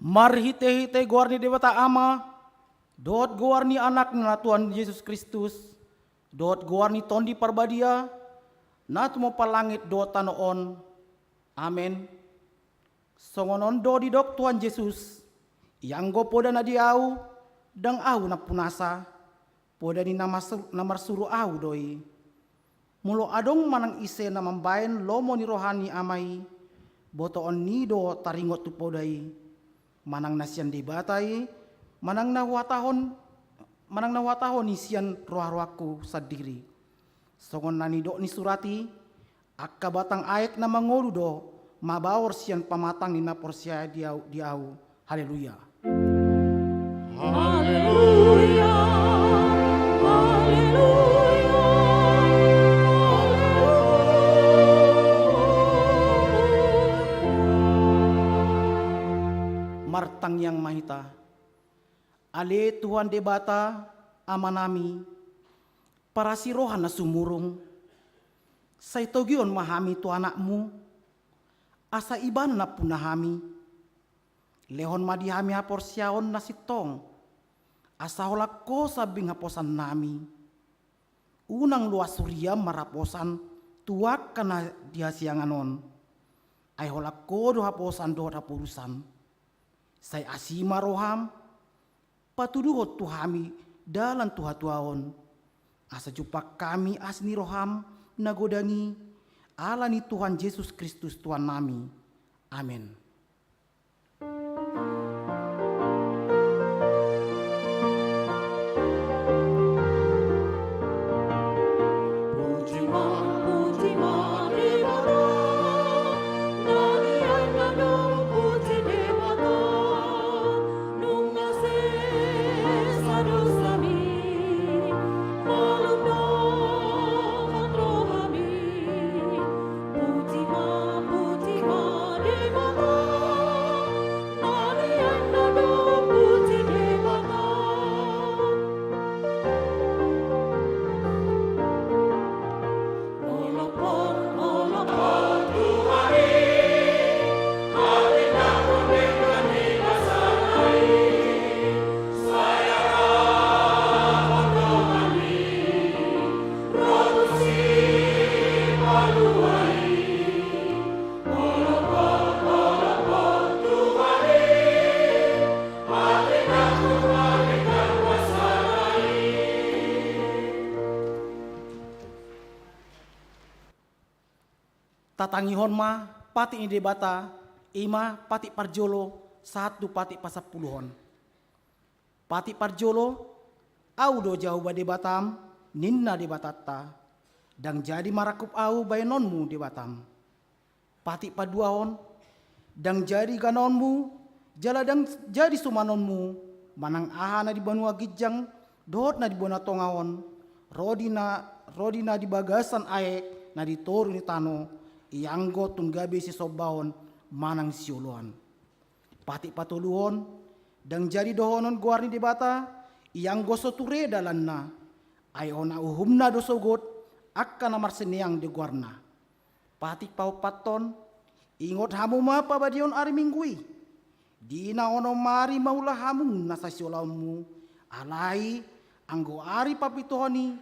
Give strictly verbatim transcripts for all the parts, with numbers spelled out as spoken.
Marhite-hite goar ni Debata Ama, dohot goar ni Anakna Tuhan Jesus Kristus, dohot goar ni Tondi Parbadia, na tumompa langit dohot tano on. Amen. Songon on do didok Tuhan Jesus: Ianggo poda na di Ahu, ndang Ahu nampunasa, poda ni na marsur-, na marsuru Ahu do i. Molo adong manang ise na mambaen lomo ni roha ni Ama i, botoon ni do taringot tu poda i. Manang na sian Debata i, manang na huhatahon, manang na huhatahon i sian roha-rohangku sandiri. Songon na nidok ni surat i: Angka batang aek na mangolu do mabaor sian pamatang ni na porsea di Ahu, di Ahu. Haleluya. Haleluya, haleluya, haleluya. Martangiang ma hita. Ale Tuhan Debata, Amanami, parasi roha na sumurung, sai togihon ma hami tu Anakmu, asa Ibana nampuna hami. Lehon ma di hami haporseaon na sintong, asa holan Ho sambing haposannami. Unang loas huriaM marhaposan tu angka na di hasiangan on, ai holan Ho do haposan dohot haporusan. Sai asi ma rohaM, patuduhon tu hami dalan tu hatuaon, asa jumpang hami asi ni rohaM na godang i, ala ni Tuhan Jesus Kristus Tuhannami. Amen. Tatangihon ma patik ni Debata, i ma patik parjolo sahat tu patik pasampuluhon. Patik parjolo: Ahu do Jahowa Debatam, ninna Debatanta. Ndang jadi marangkup Ahu baenonmu Debatam. Patik paduahon: Ndang jadi ganaonmu, jala ndang jadi sumanonmu, manang aha na di banua ginjang dohot na di banua tonga on, ro di na, ro di na di bagasan aek na di toru ni tano, ianggo tung gabe sisombaon manang sioloan. Patik patoluhon: Ndang jadi dohonon goar ni Debata, ianggo so ture dalanna, ai hona uhumna do sogot angka na marsineang di goarna. Patik paompathon: Ingot hamu ma pabadiaon ari Minggu i, di na onom ari maula hamu na sasiolaonmu, alai anggo ari papituhon i,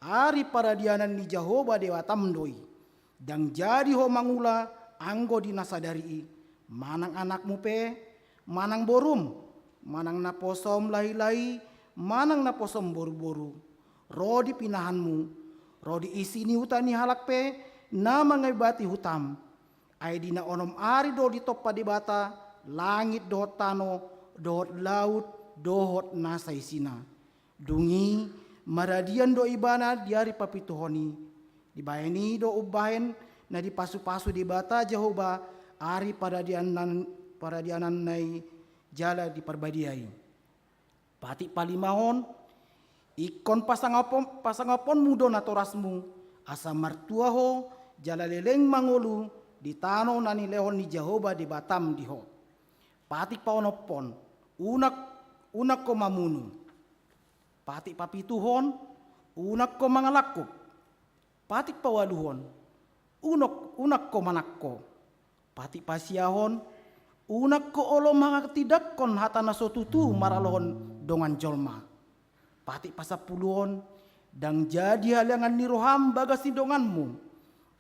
ari paradianan ni Jahowa Debatam do i. Ndang jadi ho mangula anggo di na sadari i, manang anakmu pe, manang borum, manang naposom lahi-lahi, manang naposom boru-boru, ro di pinahanmu, ro di isi ni huta ni halak pe na mangabati hutam. Ai di na onom ari do ditompa Debata langit dohot tano, dohot laut, dohot na saisina. Dung i maradian do Ibana di ari papituhon i. Dibahen i do umbahen na dipasu-pasu Debata Jahowa ari paradianan, paradiananna i jala diparbadiai. Patik palimahon: Ingkon pasangapon, pasangaponmu do natorasmu, asa martua ho jala leleng mangolu di tano na nilehon ni Jahowa Debatam di ho. Patik paonomhon: Unang, unang ho mamunu. Patik papituhon: Unang ho mangalangkup. Patik paualuhon: Unang, unang ho manangko. Patik pasiahon: Unang ho olo mangatindangkon hata na so tutu maralohon dongan jolma. Patik pasampulu on, ndang jadi haleangan ni roham bagas ni donganmu.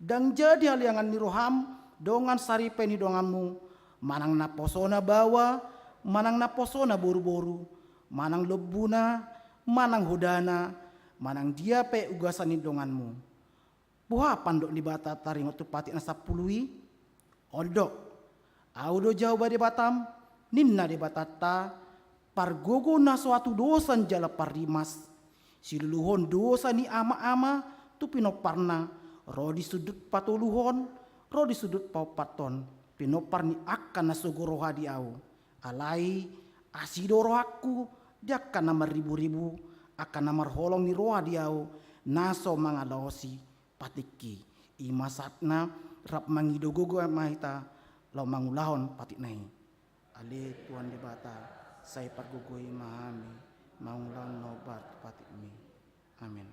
Ndang jadi haleangan ni roham dongan saripe ni donganmu, manang naposona baoa, manang naposona boruboru, manang lombuna, manang hodana, manang dia pe ugasan ni donganmu. Boha pandok ni Debata taringot tu patik na sampulu i? On do: Ahu do Jahowa Debatam, ninna Debatanta, pargogo na so atudosan jala parrimas, siluluhon dosa ni amaama tu pinomparna, ro di sundut patoluhon, ro di sundut paompathon, pinompar ni angka na sogo roha di Ahu. Alai asi do rohangku di angka na marriburibu, angka na marholong ni roha di Ahu, na so mangalaosi patikki. I ma sahatna, rap mangido gogo ma hita laho mangulahon patikna i. Ale Tuhan Debata, sai pargogoi ma hami mangulahon na hombar tu patikmi. Amen.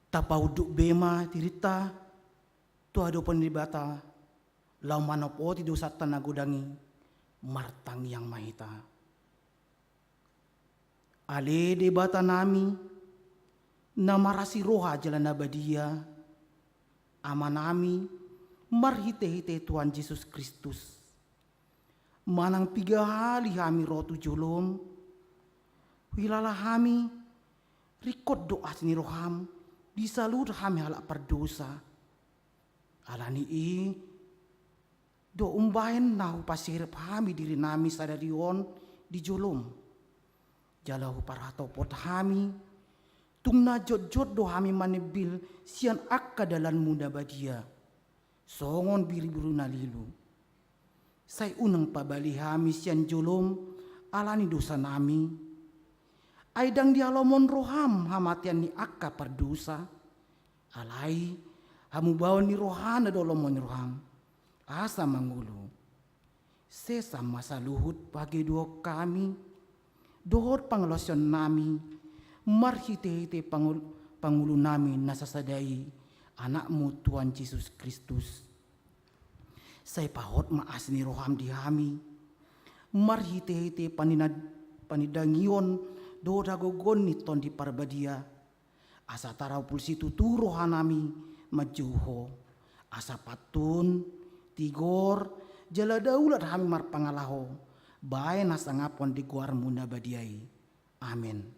Tapaunduk be ma dirinta tu adopan ni Debata, laho manopoti dosanta na godang i. Martangiang ma hita. Ale Debatanami, na marasi roha jala na badia, Amanami, marhitehite Tuhan Jesus Kristus, manang piga hali hami ro tu jolom, huhilala hami, ringkot do asi ni roham di saluhut hami halak pardosa. Ala ni i do umbahen na hupaserep hami dirinami sadari on di jolom, jala huparhatopot hami, tung na jotjot do hami manembil sian angka dalanmu na badia, songon biribiru na lilu. Sai unang pabali hami sian jolom ala ni dosanami. Ai ndang dialomohon roham hamatean ni angka pardosa. Alai hamubaon ni rohana do lomo ni roham, asa mangolu. Sesa ma saluhut pangkedohon hami dohot pangalaosionnami, marhitehite pangol-, pangolunami na sasada i, Anakmu Tuhan Jesus Kristus. Sai pahot ma asi ni roham di hami, marhitehite panina-, panindangihon dohot hagogoon ni Tondi Parbadia, Asa tarapul situtu rohanami manjou Ho, asa pantun, tigor, jala daulat hami marpangalaho, baen hasangapon di goarMu na badia i. Amen.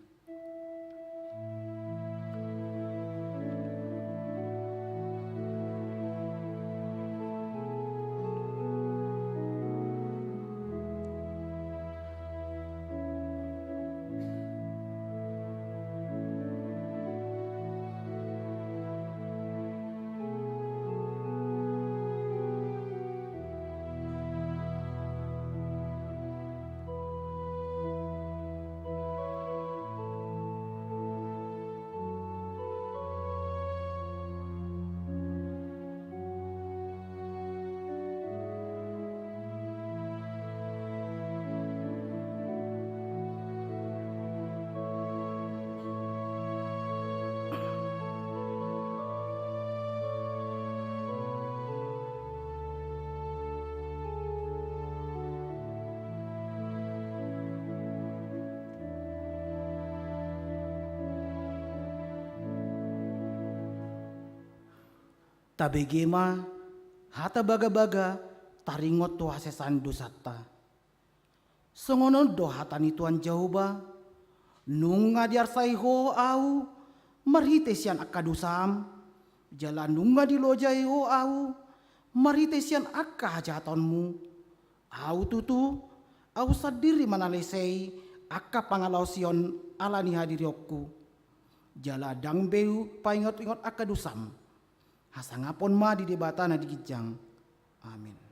Tabege ma hata bagabaga taringot tu hasesaan dosanta. Songon on do hata ni Tuhan Jahowa: Nunga diarsai Ho Ahu marhite sian angka dosam, jala nunga dilojai Ho Ahu marhite sian angka hajahatonmu. Ahu tutu, Ahu sandiri manalesei angka pangalaosion ala ni hadirionku, jala ndang be hupaingotingot angka dosam. Hasangapon ma di Debata na di ginjang. Amen.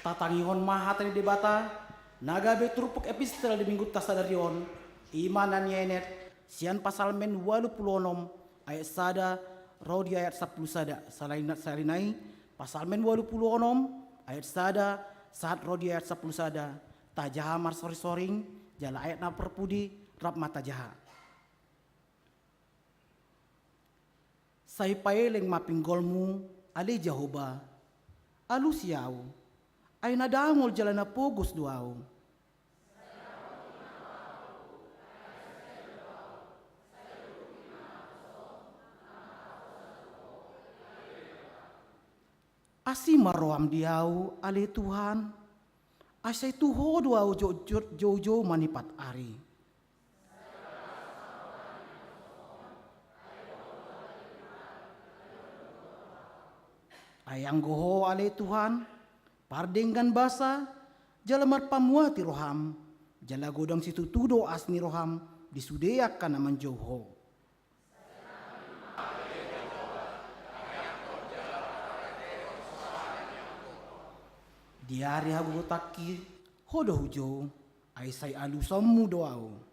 Tatangihon ma hata ni Debata na gabe turpuk epistel di minggunta sadari on, i ma na nienet sian Psalmen ualu pulu onom ayat sada ro di ayat sampulu sada. Sahali nai, Psalmen ualu pulu onom ayat sada sahat ro di ayat sampulu sada. Tajaha marsoringsoring, jala ayat na parpudi rap ma tajaha. Sai paeleng ma pinggolmu, ale Jahowa, alusi ahu, ai na dangol jala na pogos do ahu. Asi ma roham di ahu, ale Tuhan, asa tu Ho do ahu jo-, jo-, joujou manipat ari. Ai anggo Ho ale Tuhan, pardenggan basa, jala marpamuati roham, jala godang situtu do asi ni roham di sude angka na manjou Ho. Di ari hagogotanki Ho do hujou, ai sai alusonmu do ahu.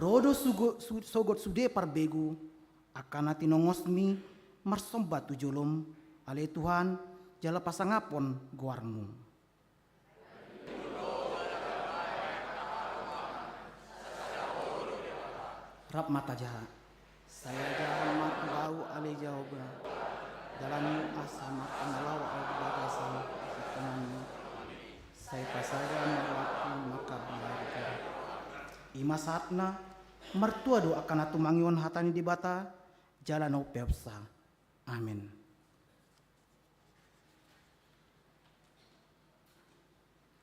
Ro do sugo-, su-, sogot sude parbegu, angka na tinongosmi marsomba tu jolom, ale Tuhan, jala pasangapon goarmu. Rap ma tajaha. Sai ajarhon ma tu ahu ale Jahowa, dalanmu asa marpangalao ahu di bagasan hasintonganmu. Sai pasada ma rohangku mangkabiarga. I ma sahatna, martua do angka na tumangihon hata ni Debata, jala na umpeopsa. Amen.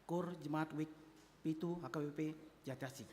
Koor Jemaat Wijk pitu H K B P Jatiasi.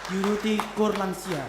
Diuduti Koor Lansia.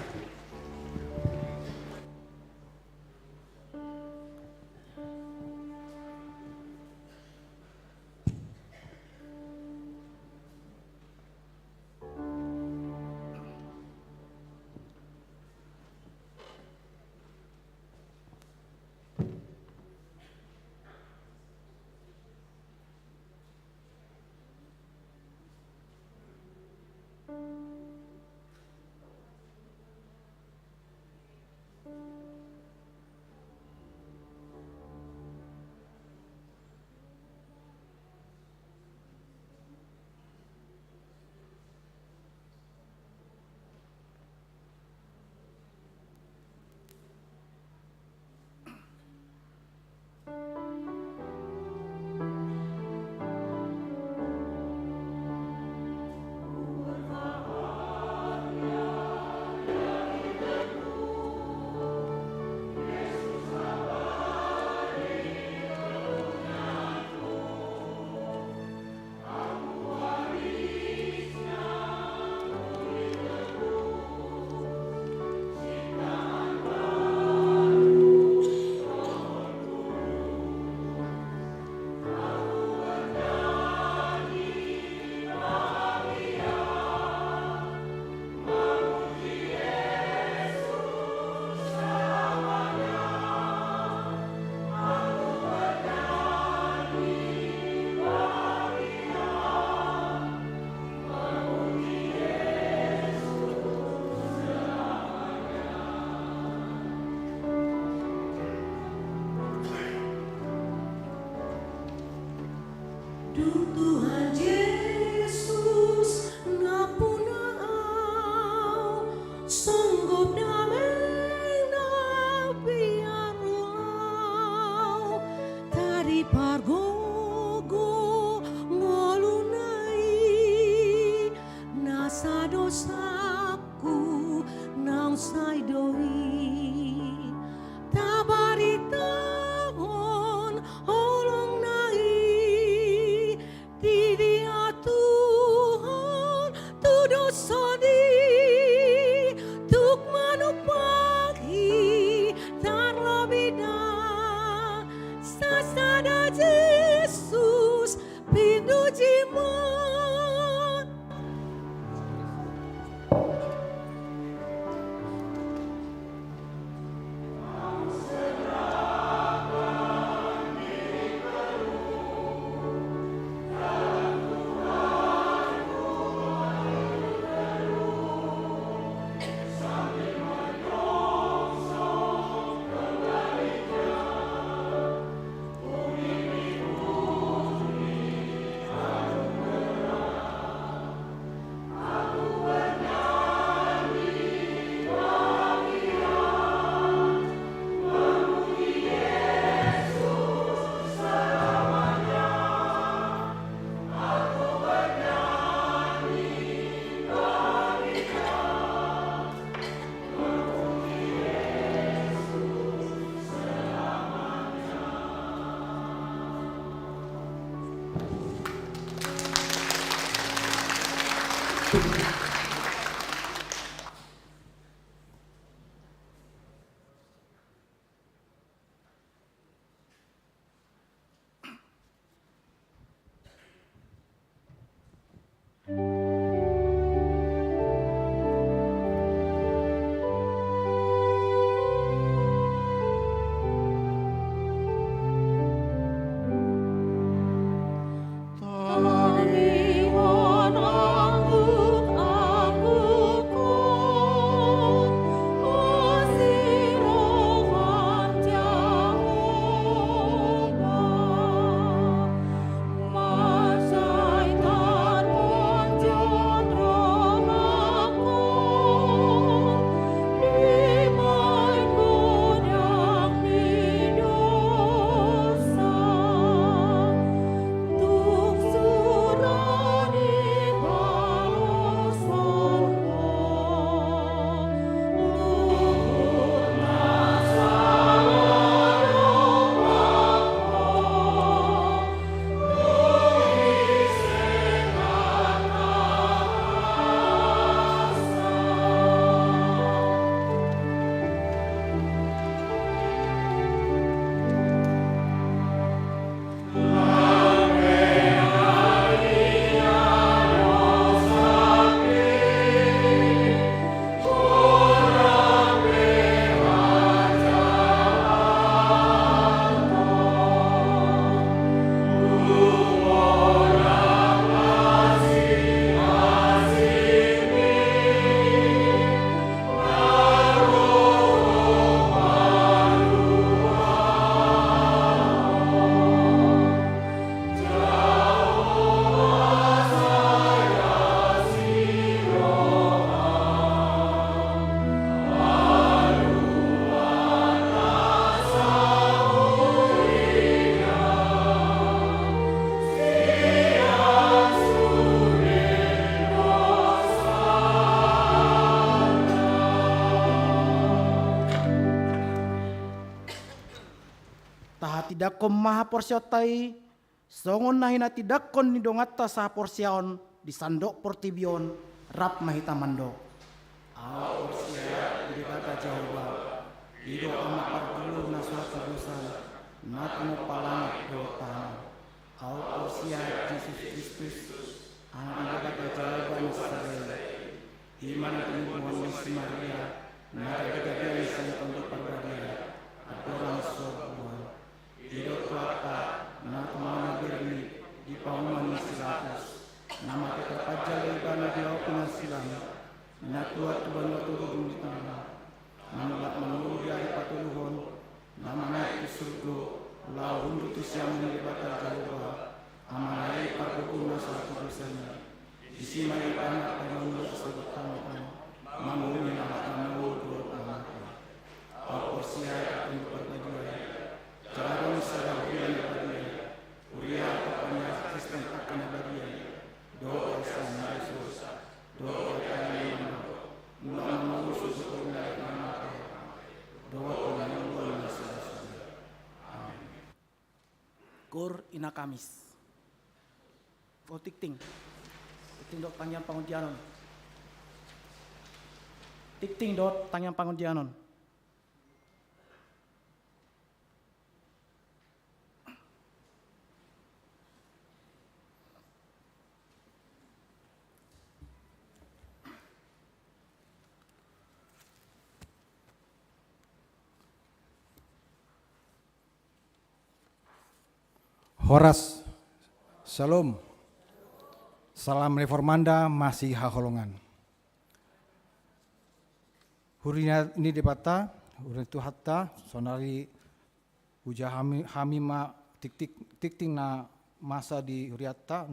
Dung Tuhan Jesus nampuna au, songgop damang na biar lau, taripargogo ngoluna i, nasa dosangku naung sai do i. Tabaritahon holongna i, di dia Tuhan tu dosa i, tuk manumpak i, tarlobi da sasada Jesus pinujima. Tindanghon ma haporseaonta i, songon na hinatindangkon ni donganta sahaporseaon di sandok portibi on. Rap ma hita mandok: Ahu porsea di Debata Jahowa, i do Ama parjolo na so hatagosan, na tumompa langit dohot tano. Ahu porsea Jesus Kristus, Anak ni Debata Jahowa na sasada i, i ma na tiniboan ni si Maria, na gabe gabean sian Tondi Parbadia, andorang so buan. I do Tuhanta, na tumangihon na berni di pahuman ni si Pilatus, na mate tarpanjalo ibana di hau pinarsilang, na tuat tu banua togu dung ditangihon, na mulak mangolu di ari patoluhon, na manaek tu surgo, laho hundul tu siamun ni Debata Jahowa, Amana i pargogo na so hatagosan i. Disi ma ibana paimaon saluhut tano on, mangihut halak na mangolu dohot na mate. Ahu porsea di Tondi Parbadia i, jala adong sada huria na badia, huria pambahen Kristen angka na badia, dohot barisan na so dohot barisan na mulak mangolu suhut tu na mate, dohot tu na mangolu na so. Amin. Gor ina Kamis. O, tingting. Tingting dohot tangiang pangondianon. Tingting dohot tangiang pangondianon. Horas. Syalom. Salam reformanda masihaholongan. Huria ni Debata, huria ni Tuhanta, saonari huja hami, hami ma tingting, tingting na masa di hurianta,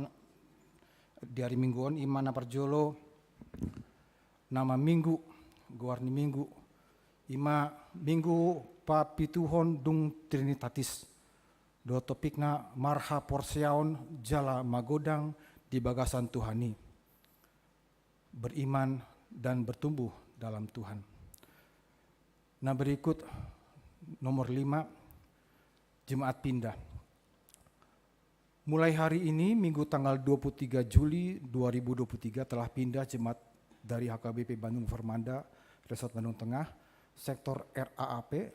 di ari Minggu on, i ma na parjolo, na maminggu, goar ni Minggu, i ma Minggu papituhon dung Trinitatis. Dohot topikna marhaporseaon jala magodang di bagasan Tuhan i. Beriman dan bertumbuh dalam Tuhan. Nah, berikut nomor lima, Jemaat pindah. Mulai hari ini, Minggu tanggal dua puluh tiga Juli dua ribu dua puluh tiga, telah pindah jemaat dari H K B P Bandung Reformanda, Resort Bandung Tengah, sektor R A A P,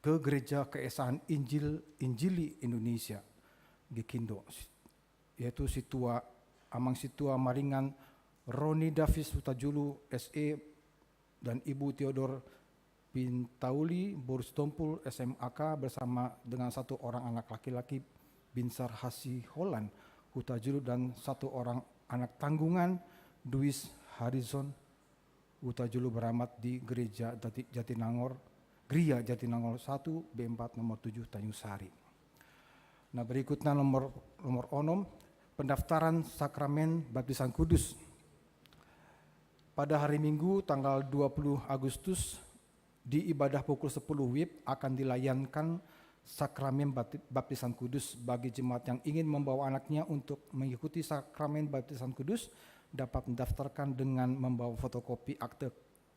ke Gereja Keesaan Injil, Injili Indonesia, Gekindo, yaitu Sintua, Amang Sintua Maringan Roni Davis Hutajulu, S E, dan Ibu Theodor Pintauli, Boru Sitompul, S M A K, bersama dengan satu orang anak laki-laki, Binsar Hasiholan Hutajulu, dan satu orang anak tanggungan, Duis Harrison Hutajulu, beramat di Gereja Jati-, Jatinangor, Geria Jatinangor satu, B empat, nomor tujuh, Tanjung Sari. Nah, berikutnya nomor, nomor onom, pendaftaran sakramen baptisan kudus. Pada hari Minggu, tanggal dua puluh Agustus, di ibadah pukul sepuluh wib akan dilayankan sakramen bapti-, baptisan kudus. Bagi jemaat yang ingin membawa anaknya untuk mengikuti sakramen baptisan kudus, dapat mendaftarkan dengan membawa fotokopi akte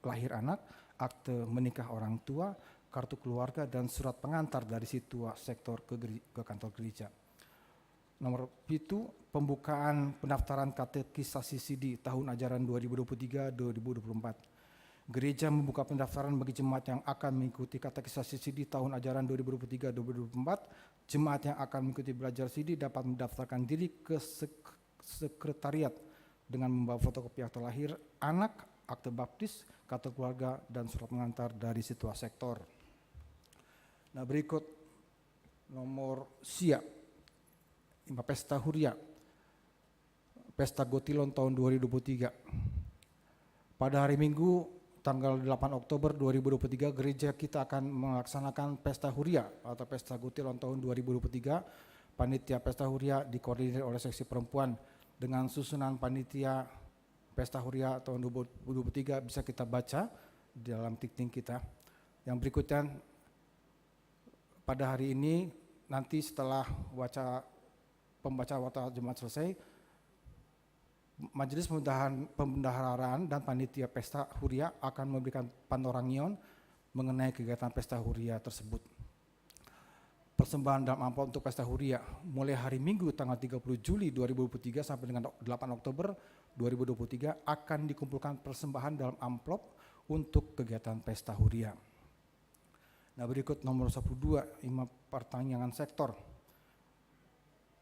lahir anak, akte menikah orang tua, kartu keluarga, dan surat pengantar dari Sintua sektor ke geri-, ke kantor gereja. Nomor pitu, pembukaan pendaftaran katekisasi sidi tahun ajaran dua ribu dua puluh tiga dua ribu dua puluh empat. Gereja membuka pendaftaran bagi jemaat yang akan mengikuti katekisasi sidi tahun ajaran dua ribu dua puluh tiga dua ribu dua puluh empat. Jemaat yang akan mengikuti belajar sidi dapat mendaftarkan diri ke sek-, sekretariat dengan membawa fotokopi akte lahir anak, akte baptis, kartu keluarga, dan surat pengantar dari Sintua sektor. Nah, berikut nomor sia, ima pesta huria, pesta Gotilon tahun dua ribu dua puluh tiga. Pada hari Minggu, tanggal delapan Oktober dua ribu dua puluh tiga, gereja kita akan melaksanakan pesta huria atau pesta Gotilon tahun dua ribu dua puluh tiga. Panitia pesta huria dikoordinir oleh seksi perempuan. Dengan susunan panitia pesta huria tahun dua ribu dua puluh tiga bisa kita baca di dalam tingting kita. Yang berikutnya, pada hari ini, nanti setelah waca-, pembaca warta jemaat selesai, Majelis Pembendahan-, Pembendaharaan dan Panitia Pesta Huria akan memberikan panorangion mengenai kegiatan Pesta Huria tersebut. Persembahan dalam amplop untuk pesta huria. Mulai hari Minggu tanggal tiga puluh Juli dua ribu dua puluh tiga sampai dengan delapan Oktober dua ribu dua puluh tiga akan dikumpulkan persembahan dalam amplop untuk kegiatan pesta huria. Nah, berikut nomor sepuluh dua, ima pertanyaan sektor.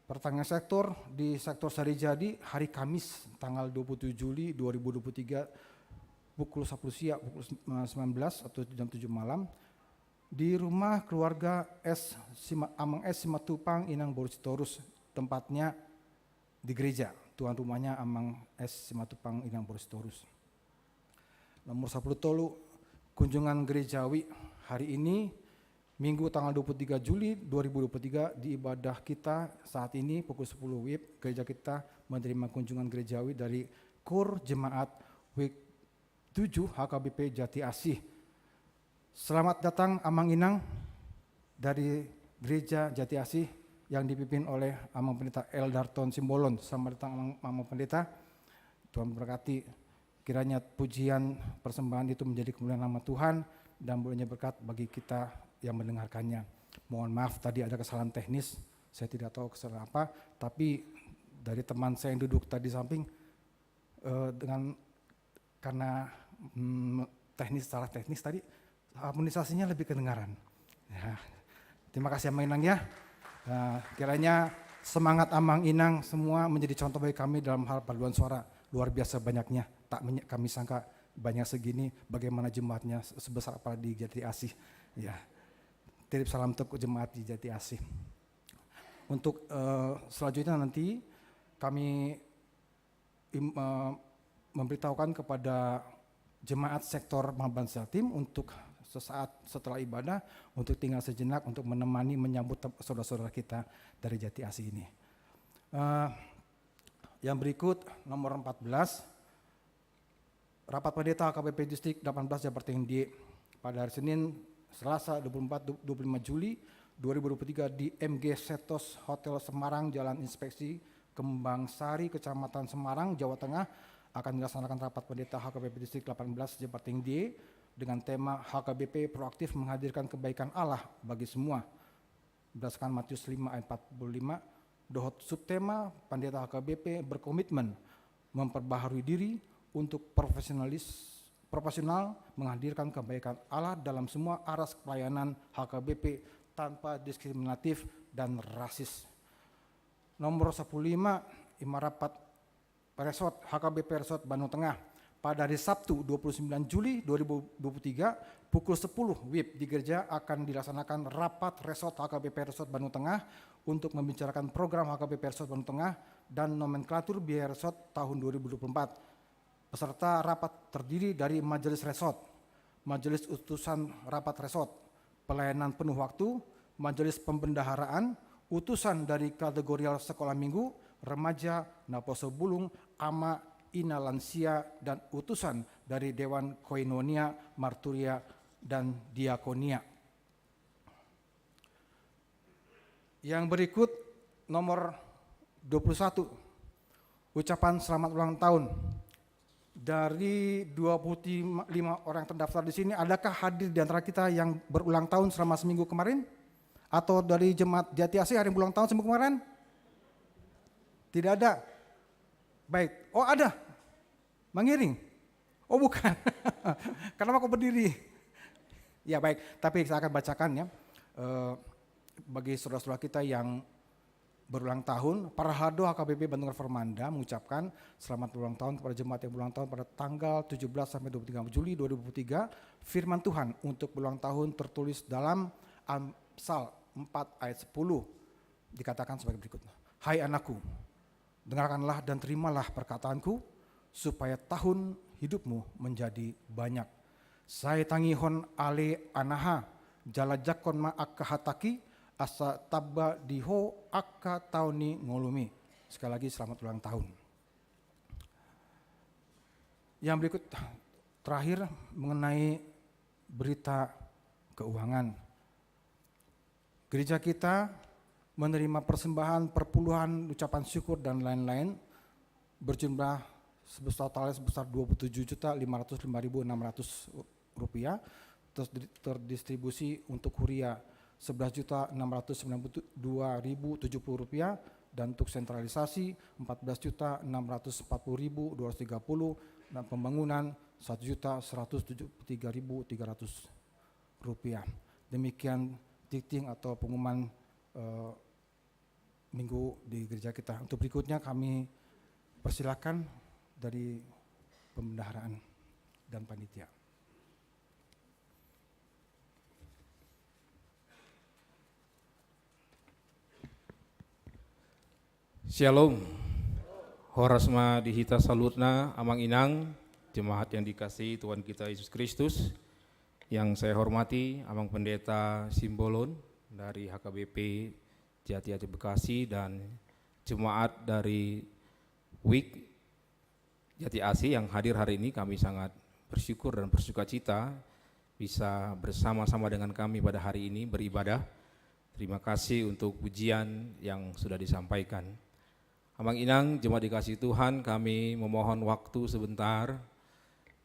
Pertanyaan sektor di sektor Sarijadi hari Kamis tanggal dua puluh tujuh Juli dua ribu dua puluh tiga pukul sepuluh siang, pukul sembilan belas atau jam tujuh malam di rumah keluarga S Sima-, Amang S Simatupang Inang Boru Sitorus, tempatnya di gereja, tuan rumahnya Amang S Simatupang Inang Boru Sitorus. Nomor sepuluh tolu, kunjungan gerejawi hari ini, Minggu tanggal dua puluh tiga Juli dua ribu dua puluh tiga, di ibadah kita saat ini pukul sepuluh WIB, gereja kita menerima kunjungan gerejawi dari KUR Jemaat WIB tujuh H K B P Jati Asih. Selamat datang Amang Inang dari Gereja Jati Asih yang dipimpin oleh Amang Pendeta L Darton Simbolon. Selamat datang Amang, Amang Pendeta. Tuhan berkati. Kiranya pujian persembahan itu menjadi kemuliaan nama Tuhan dan bolehnya berkat bagi kita yang mendengarkannya. Mohon maaf tadi ada kesalahan teknis, saya tidak tahu kesalahan apa, tapi dari teman saya yang duduk tadi samping, eh, dengan, karena, mm, teknis, salah teknis tadi, harmonisasinya lebih kedengaran. Ya. Terima kasih Amang Inang ya. Nah, kiranya semangat Amang Inang semua menjadi contoh bagi kami dalam hal paduan suara luar biasa banyaknya. Tak menye-, kami sangka banyak segini, bagaimana jemaatnya se-, sebesar apa di Jati Asih. Ya. Titip salam untuk jemaat di Jati Asih. Untuk, eh, selanjutnya nanti kami im-, eh, memberitahukan kepada jemaat sektor Mamban Jatim untuk sesaat setelah ibadah untuk tinggal sejenak untuk menemani, menyambut tem-, saudara-saudara kita dari Jati Asih ini. Eh, yang berikut, nomor empat belas, rapat pendeta H K B P Distrik delapan belas Jabar Tinggi pada hari Senin, Selasa dua puluh empat, dua puluh lima Juli dua ribu dua puluh tiga di M G Setos Hotel Semarang, Jalan Inspeksi Kembang Sari, Kecamatan Semarang, Jawa Tengah, akan dilaksanakan rapat pendeta H K B P Distrik delapan belas Jabar Tinggi dengan tema H K B P proaktif menghadirkan kebaikan Allah bagi semua. Berdasarkan Matius lima ayat empat puluh lima, dohot subtema, Pendeta H K B P berkomitmen memperbaharui diri untuk profesionalis, profesional menghadirkan kebaikan Allah dalam semua aras pelayanan H K B P tanpa diskriminatif dan rasis. Nomor sepuluh lima, ima rapat Resort, H K B P Resort Bandung Tengah. Pada hari Sabtu, dua puluh sembilan Juli dua ribu dua puluh tiga, pukul sepuluh WIB di gereja akan dilaksanakan rapat Resort H K B P Resort Bandung Tengah untuk membicarakan program H K B P Resort Bandung Tengah dan nomenklatur biaya resort tahun dua ribu dua puluh empat. Peserta rapat terdiri dari Majelis Resort, Majelis Utusan Rapat Resort, pelayanan penuh waktu, majelis pembendaharaan, utusan dari kategorial sekolah minggu, remaja, naposo bulung, ama, ina lansia, dan utusan dari Dewan Koinonia, Marturia, dan Diakonia. Yang berikut, nomor dua puluh satu, ucapan selamat ulang tahun. Dari dua puluh lima orang terdaftar di sini, adakah hadir di antara kita yang berulang tahun selama seminggu kemarin? Atau dari jemaat Jati Asih ada yang berulang tahun seminggu kemarin? Tidak ada. Baik. Oh, ada. Mengiring. Oh, bukan. Kenapa kok berdiri? Ya, baik. Tapi saya akan bacakan ya. Eh, bagi saudara-saudara kita yang berulang tahun, Parhalado H K B P Bandung Reformanda mengucapkan selamat ulang tahun kepada jemaat yang berulang tahun pada tanggal tujuh belas sampai dua puluh tiga Juli dua ribu tiga. Firman Tuhan untuk berulang tahun tertulis dalam Amsal empat ayat sepuluh. Dikatakan sebagai berikut. Hai anakku, dengarkanlah dan terimalah perkataanku, supaya tahun hidupmu menjadi banyak. Sai tangihon ale anaha, jala jangkon ma angka hatangki, asa tamba di ho angka taon ni ngolumi. Sekali lagi, selamat ulang tahun. Yang berikut terakhir mengenai berita keuangan. Gereja kita menerima persembahan, perpuluhan, ucapan syukur, dan lain-lain berjumlah sebesar, totalnya sebesar dua puluh tujuh juta lima ratus lima ribu enam ratus rupiah, terus di-, terdistribusi untuk huria sebelas juta enam ratus sembilan puluh dua ribu tujuh puluh rupiah, dan untuk sentralisasi empat belas juta enam ratus empat puluh ribu dua ratus tiga puluh, dan pembangunan satu juta seratus tujuh puluh tiga ribu tiga ratus rupiah. Demikian dikting atau pengumuman, eh, minggu di gereja kita. Untuk berikutnya kami persilakan dari pembendaharaan dan panitia. Shalom. Horas ma di hita saluhutna, Amang Inang, jemaat yang dikasihi Tuhan kita Yesus Kristus. Yang saya hormati Amang Pendeta Simbolon dari H K B P Jati Asih Bekasi dan jemaat dari WIK Jati Asih yang hadir hari ini. Kami sangat bersyukur dan bersukacita bisa bersama-sama dengan kami pada hari ini beribadah. Terima kasih untuk pujian yang sudah disampaikan. Amang Inang, jemaat dikasihi Tuhan, kami memohon waktu sebentar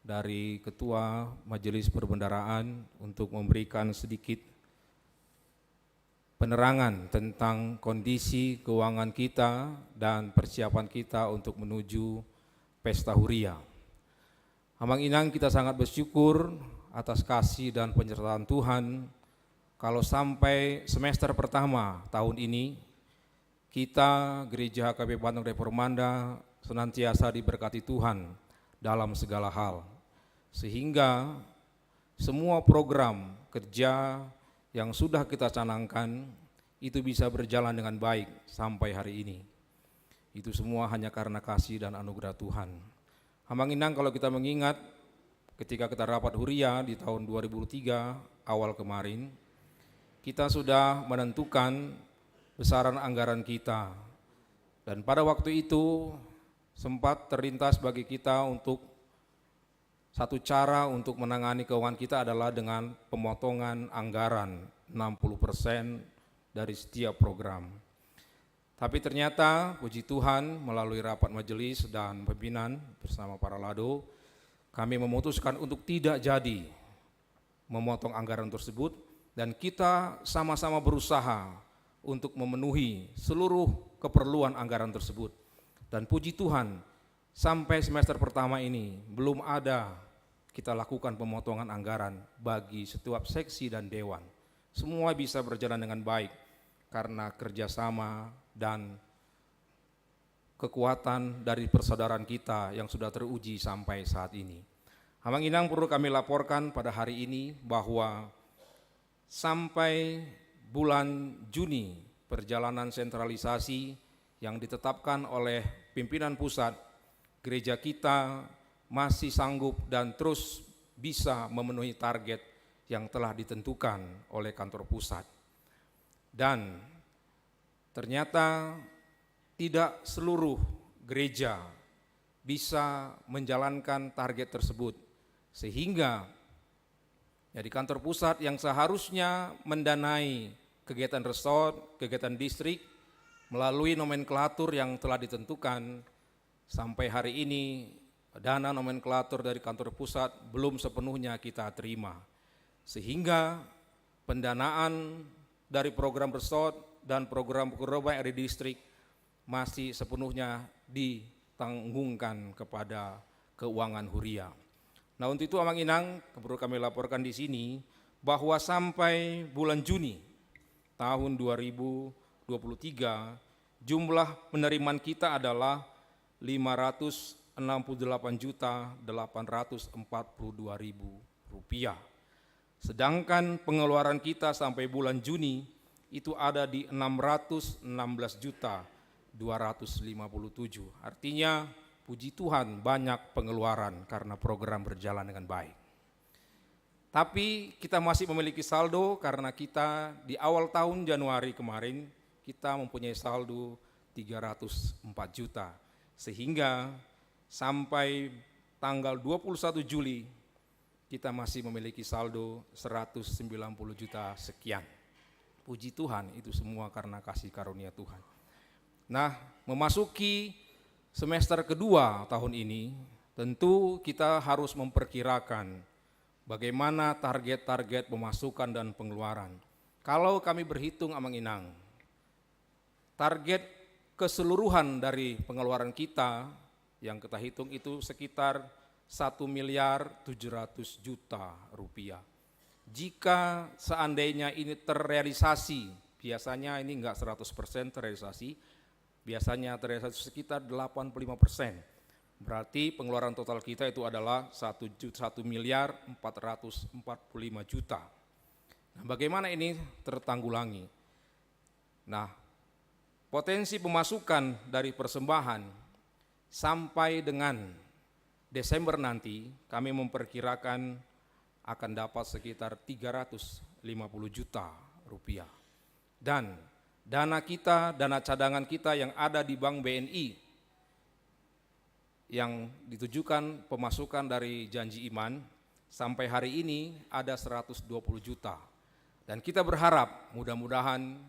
dari Ketua Majelis Perbendaharaan untuk memberikan sedikit penerangan tentang kondisi keuangan kita dan persiapan kita untuk menuju pesta huria. Amang Inang, kita sangat bersyukur atas kasih dan penyertaan Tuhan, kalau sampai semester pertama tahun ini, kita, Gereja H K B P Bandung Reformanda, senantiasa diberkati Tuhan dalam segala hal. Sehingga semua program kerja yang sudah kita canangkan itu bisa berjalan dengan baik sampai hari ini. Itu semua hanya karena kasih dan anugerah Tuhan. Amang Inang, kalau kita mengingat ketika kita rapat huria di tahun dua ribu tiga awal kemarin, kita sudah menentukan besaran anggaran kita. Dan pada waktu itu sempat terlintas bagi kita untuk satu cara untuk menangani keuangan kita adalah dengan pemotongan anggaran enam puluh persen dari setiap program. Tapi ternyata, puji Tuhan, melalui rapat majelis dan pimpinan bersama para lado, kami memutuskan untuk tidak jadi memotong anggaran tersebut, dan kita sama-sama berusaha untuk memenuhi seluruh keperluan anggaran tersebut. Dan puji Tuhan, sampai semester pertama ini belum ada kita lakukan pemotongan anggaran bagi setiap seksi dan dewan. Semua bisa berjalan dengan baik karena kerjasama dan kekuatan dari persaudaraan kita yang sudah teruji sampai saat ini. Amang Inang, perlu kami laporkan pada hari ini bahwa sampai bulan Juni, perjalanan sentralisasi yang ditetapkan oleh pimpinan pusat, gereja kita masih sanggup dan terus bisa memenuhi target yang telah ditentukan oleh kantor pusat. Dan ternyata tidak seluruh gereja bisa menjalankan target tersebut, sehingga jadi kantor pusat yang seharusnya mendanai kegiatan resort, kegiatan distrik melalui nomenklatur yang telah ditentukan, sampai hari ini dana nomenklatur dari kantor pusat belum sepenuhnya kita terima. Sehingga pendanaan dari program resort dan program Purba yang ada di distrik masih sepenuhnya ditanggungkan kepada keuangan huria. Nah, untuk itu, Amang Inang, perlu kami laporkan di sini bahwa sampai bulan Juni tahun dua ribu dua puluh tiga, jumlah penerimaan kita adalah lima ratus enam puluh delapan juta delapan ratus empat puluh dua ribu rupiah. Sedangkan pengeluaran kita sampai bulan Juni itu ada di enam ratus enam belas juta dua ratus lima puluh tujuh. Artinya, puji Tuhan, banyak pengeluaran karena program berjalan dengan baik. Tapi kita masih memiliki saldo karena kita di awal tahun Januari kemarin, kita mempunyai saldo tiga ratus empat juta. Sehingga sampai tanggal dua puluh satu Juli, kita masih memiliki saldo seratus sembilan puluh juta sekian. Puji Tuhan, itu semua karena kasih karunia Tuhan. Nah, memasuki semester kedua tahun ini, tentu kita harus memperkirakan bagaimana target-target pemasukan dan pengeluaran. Kalau kami berhitung, Amang Inang, target keseluruhan dari pengeluaran kita yang kita hitung itu sekitar satu miliar tujuh ratus juta rupiah. Jika seandainya ini terrealisasi, biasanya ini nggak seratus persen terrealisasi, biasanya terrealisasi sekitar delapan puluh lima persen. Berarti pengeluaran total kita itu adalah satu juta, satu miliar empat ratus empat puluh lima juta. Nah, bagaimana ini tertanggulangi? Nah, potensi pemasukan dari persembahan sampai dengan Desember nanti, kami memperkirakan akan dapat sekitar tiga ratus lima puluh juta rupiah. Dan dana kita, dana cadangan kita yang ada di Bank B N I, yang ditujukan pemasukan dari janji iman, sampai hari ini ada seratus dua puluh juta. Dan kita berharap mudah-mudahan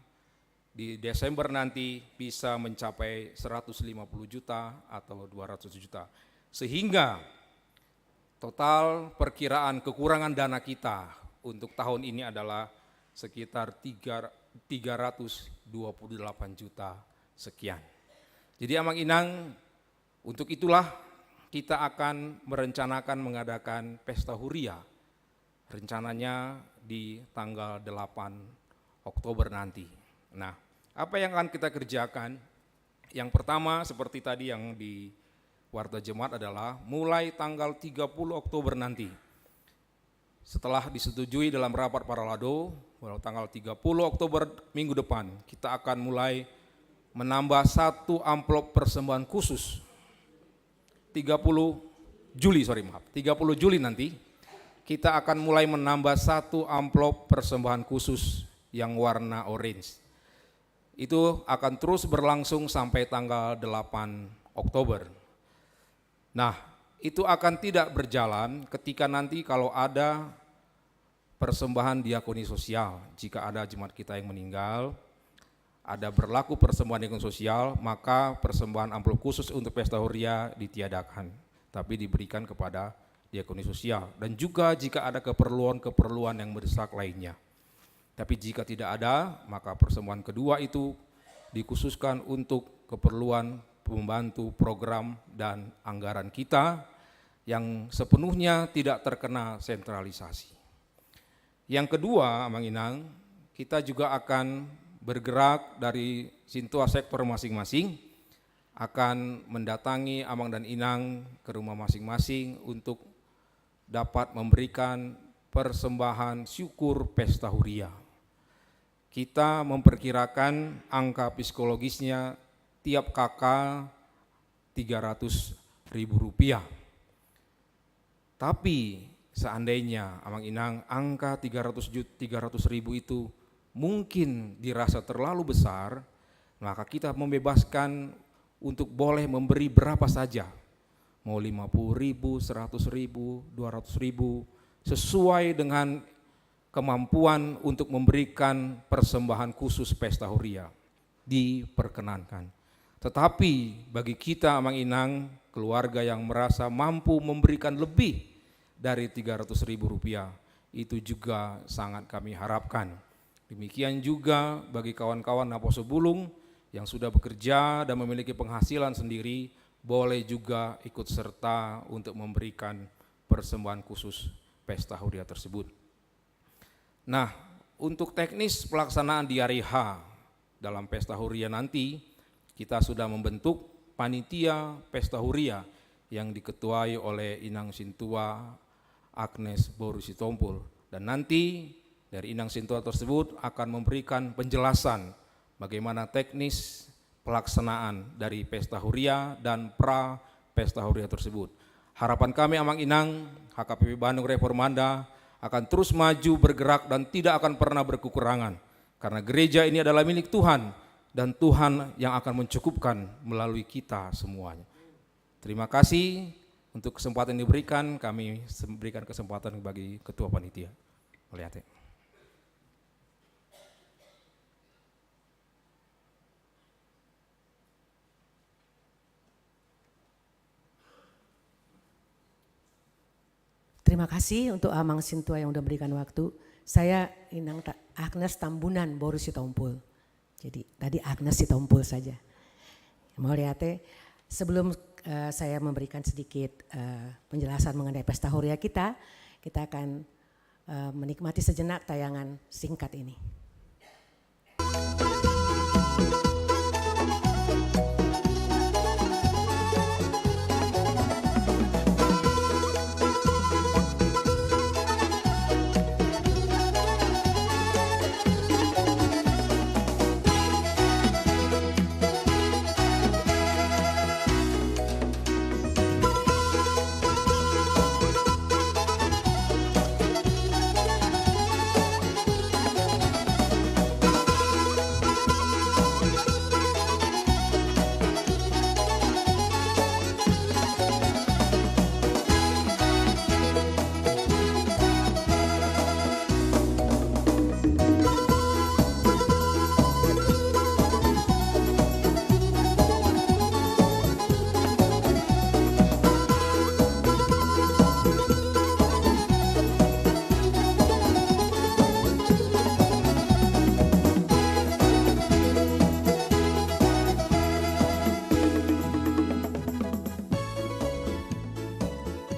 di Desember nanti bisa mencapai seratus lima puluh juta atau dua ratus juta. Sehingga total perkiraan kekurangan dana kita untuk tahun ini adalah sekitar tiga, tiga ratus dua puluh delapan juta sekian. Jadi, Amang Inang, untuk itulah kita akan merencanakan mengadakan pesta huria, rencananya di tanggal delapan Oktober nanti. Nah, apa yang akan kita kerjakan? Yang pertama, seperti tadi yang di warta jemaat, adalah mulai tanggal tiga puluh Oktober nanti, setelah disetujui dalam rapat paralado, mulai tanggal tiga puluh Oktober, minggu depan, kita akan mulai menambah satu amplop persembahan khusus. Tiga puluh Juli, sorry, maaf, tiga puluh Juli nanti, kita akan mulai menambah satu amplop persembahan khusus yang warna orange. Itu akan terus berlangsung sampai tanggal delapan Oktober. Nah, itu akan tidak berjalan ketika nanti kalau ada persembahan diakoni sosial. Jika ada jemaat kita yang meninggal, ada berlaku persembahan diakoni sosial, maka persembahan amplop khusus untuk pesta huria ditiadakan, tapi diberikan kepada diakoni sosial. Dan juga jika ada keperluan-keperluan yang mendesak lainnya. Tapi jika tidak ada, maka persembahan kedua itu dikhususkan untuk keperluan pembantu program dan anggaran kita yang sepenuhnya tidak terkena sentralisasi. Yang kedua, Amang Inang, kita juga akan bergerak dari sintua sektor masing-masing, akan mendatangi Amang dan Inang ke rumah masing-masing untuk dapat memberikan persembahan syukur pesta huria. Kita memperkirakan angka psikologisnya tiap K K tiga ratus ribu rupiah. Tapi seandainya, Amang Inang, angka tiga ratus jut-, tiga ratus ribu itu mungkin dirasa terlalu besar, maka kita membebaskan untuk boleh memberi berapa saja. Mau lima puluh ribu, seratus ribu, dua ratus ribu, sesuai dengan kemampuan untuk memberikan persembahan khusus pesta huria. Diperkenankan. Tetapi bagi kita, Amang Inang, keluarga yang merasa mampu memberikan lebih dari tiga ratus ribu rupiah, itu juga sangat kami harapkan. Demikian juga bagi kawan-kawan naposo bulung yang sudah bekerja dan memiliki penghasilan sendiri, boleh juga ikut serta untuk memberikan persembahan khusus pesta huria tersebut. Nah, untuk teknis pelaksanaan di hari H dalam pesta huria nanti, kita sudah membentuk panitia pesta huria yang diketuai oleh Inang Sintua Agnes Boru Sitompul. Dan nanti dari Inang Sintua tersebut akan memberikan penjelasan bagaimana teknis pelaksanaan dari pesta huria dan pra pesta huria tersebut. Harapan kami, Amang Inang, H K P P Bandung Reformanda akan terus maju, bergerak, dan tidak akan pernah berkekurangan. Karena gereja ini adalah milik Tuhan, dan Tuhan yang akan mencukupkan melalui kita semuanya. Terima kasih untuk kesempatan yang diberikan, kami sem-, berikan kesempatan bagi Ketua Panitia. Mauliate. Terima kasih untuk Amang Sintua yang udah memberikan waktu. Saya Inang Ta-, Agnes Tambunan, boru Sitompul. Jadi, tadi Agnes Sitompul saja. Mauliate, sebelum, eh, saya memberikan sedikit, eh, penjelasan mengenai pesta huria kita, kita akan, eh, menikmati sejenak tayangan singkat ini.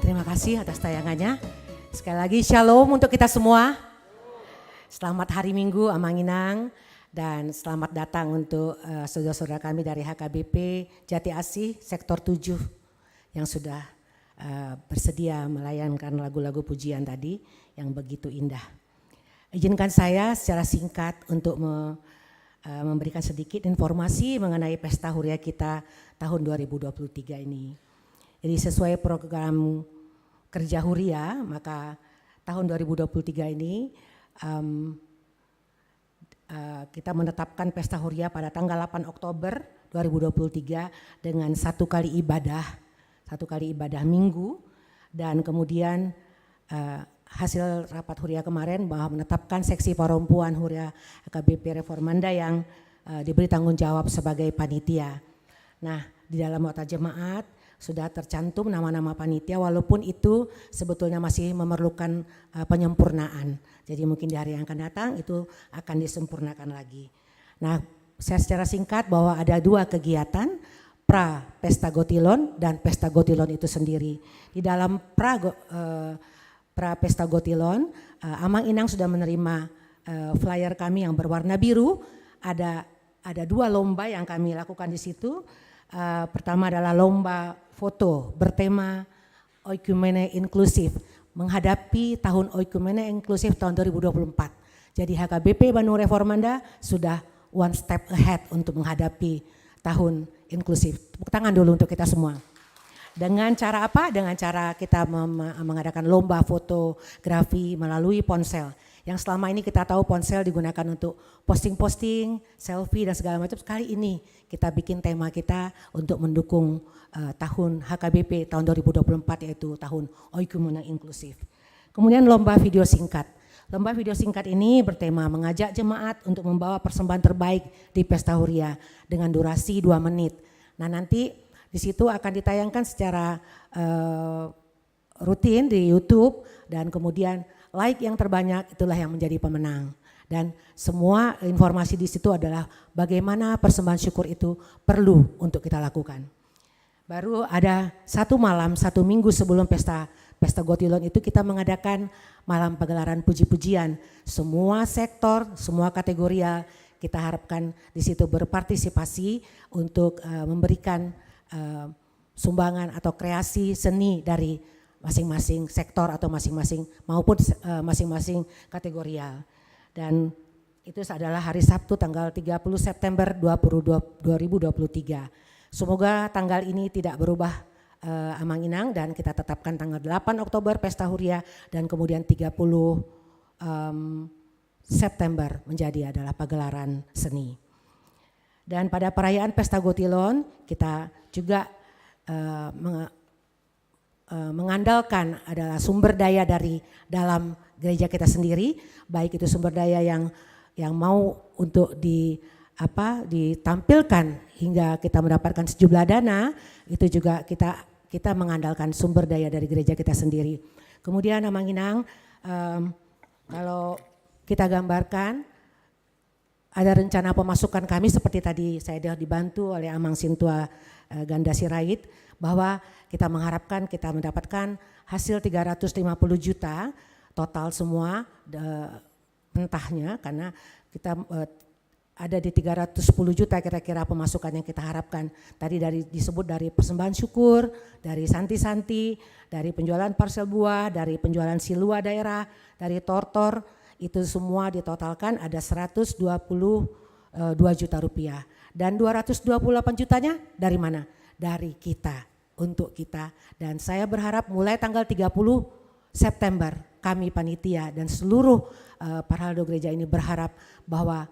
Terima kasih atas tayangannya. Sekali lagi, shalom untuk kita semua. Selamat hari Minggu, Amang Inang, dan selamat datang untuk, eh, saudara-saudara kami dari H K B P Jati Asih, Sektor tujuh, yang sudah, eh, bersedia melayankan lagu-lagu pujian tadi yang begitu indah. Izinkan saya secara singkat untuk me-, eh, memberikan sedikit informasi mengenai pesta huria kita tahun dua ribu dua puluh tiga ini. Jadi, sesuai program kerja huria, maka tahun dua ribu dua puluh tiga ini, em, eh, kita menetapkan pesta huria pada tanggal delapan Oktober dua ribu dua puluh tiga dengan satu kali ibadah, satu kali ibadah Minggu, dan kemudian, eh, hasil rapat huria kemarin bahwa menetapkan seksi perempuan huria H K B P Reformanda yang, eh, diberi tanggung jawab sebagai panitia. Nah, di dalam nota jemaat sudah tercantum nama-nama panitia, walaupun itu sebetulnya masih memerlukan, eh, penyempurnaan. Jadi, mungkin di hari yang akan datang itu akan disempurnakan lagi. Nah, saya secara singkat bahwa ada dua kegiatan, pra Pesta Gotilon dan Pesta Gotilon itu sendiri. Di dalam pra go-, eh, pra Pesta Gotilon, eh, Amang Inang sudah menerima, eh, flyer kami yang berwarna biru. Ada, ada dua lomba yang kami lakukan di situ. Eh, pertama adalah lomba foto bertema Oikumene Inklusif, menghadapi tahun Oikumene Inklusif tahun dua ribu dua puluh empat. Jadi, H K B P Bandung Reformanda sudah one step ahead untuk menghadapi tahun inklusif. Tepuk tangan dulu untuk kita semua. Dengan cara apa? Dengan cara kita mem-, mengadakan lomba fotografi melalui ponsel. Yang selama ini kita tahu ponsel digunakan untuk posting-posting, selfie, dan segala macam. Sekali ini kita bikin tema kita untuk mendukung, eh, tahun H K B P tahun dua ribu dua puluh empat, yaitu tahun Oikumene Inklusif. Kemudian, lomba video singkat. Lomba video singkat ini bertema mengajak jemaat untuk membawa persembahan terbaik di Pesta Huria dengan durasi dua menit. Nah, nanti di situ akan ditayangkan secara, eh, rutin di YouTube, dan kemudian like yang terbanyak itulah yang menjadi pemenang. Dan semua informasi di situ adalah bagaimana persembahan syukur itu perlu untuk kita lakukan. Baru ada satu malam, satu minggu sebelum pesta, Pesta Gotilon itu, kita mengadakan malam pagelaran puji-pujian. Semua sektor, semua kategorial, kita harapkan di situ berpartisipasi untuk, eh, memberikan, eh, sumbangan atau kreasi seni dari masing-masing sektor atau masing-masing, maupun, eh, masing-masing kategorial. Dan itu adalah hari Sabtu, tanggal tiga puluh September dua puluh dua, dua ribu dua puluh tiga. Semoga tanggal ini tidak berubah, eh, Amang Inang, dan kita tetapkan tanggal delapan Oktober Pesta Huria, dan kemudian tiga puluh, em, September menjadi adalah pagelaran seni. Dan pada perayaan Pesta Gotilon, kita juga, eh, menge-, eh, mengandalkan adalah sumber daya dari dalam gereja kita sendiri, baik itu sumber daya yang, yang mau untuk di, apa, ditampilkan hingga kita mendapatkan sejumlah dana, itu juga kita, kita mengandalkan sumber daya dari gereja kita sendiri. Kemudian, Amang Inang, em, kalau Kita gambarkan ada rencana pemasukan kami seperti tadi saya dah dibantu oleh Amang Sintua, eh, Ganda Sirait, bahwa kita mengharapkan kita mendapatkan hasil tiga ratus lima puluh juta total semua, de-, mentahnya, karena kita, eh, ada di tiga ratus sepuluh juta kira-kira pemasukan yang kita harapkan. Tadi dari, disebut dari persembahan syukur, dari santi-santi, dari penjualan parsel buah, dari penjualan silua daerah, dari tortor, itu semua ditotalkan ada seratus dua puluh dua juta rupiah. Dan dua ratus dua puluh delapan jutanya dari mana? Dari kita, untuk kita. Dan saya berharap mulai tanggal tiga puluh September, kami panitia dan seluruh, eh, Parhaldo gereja ini berharap bahwa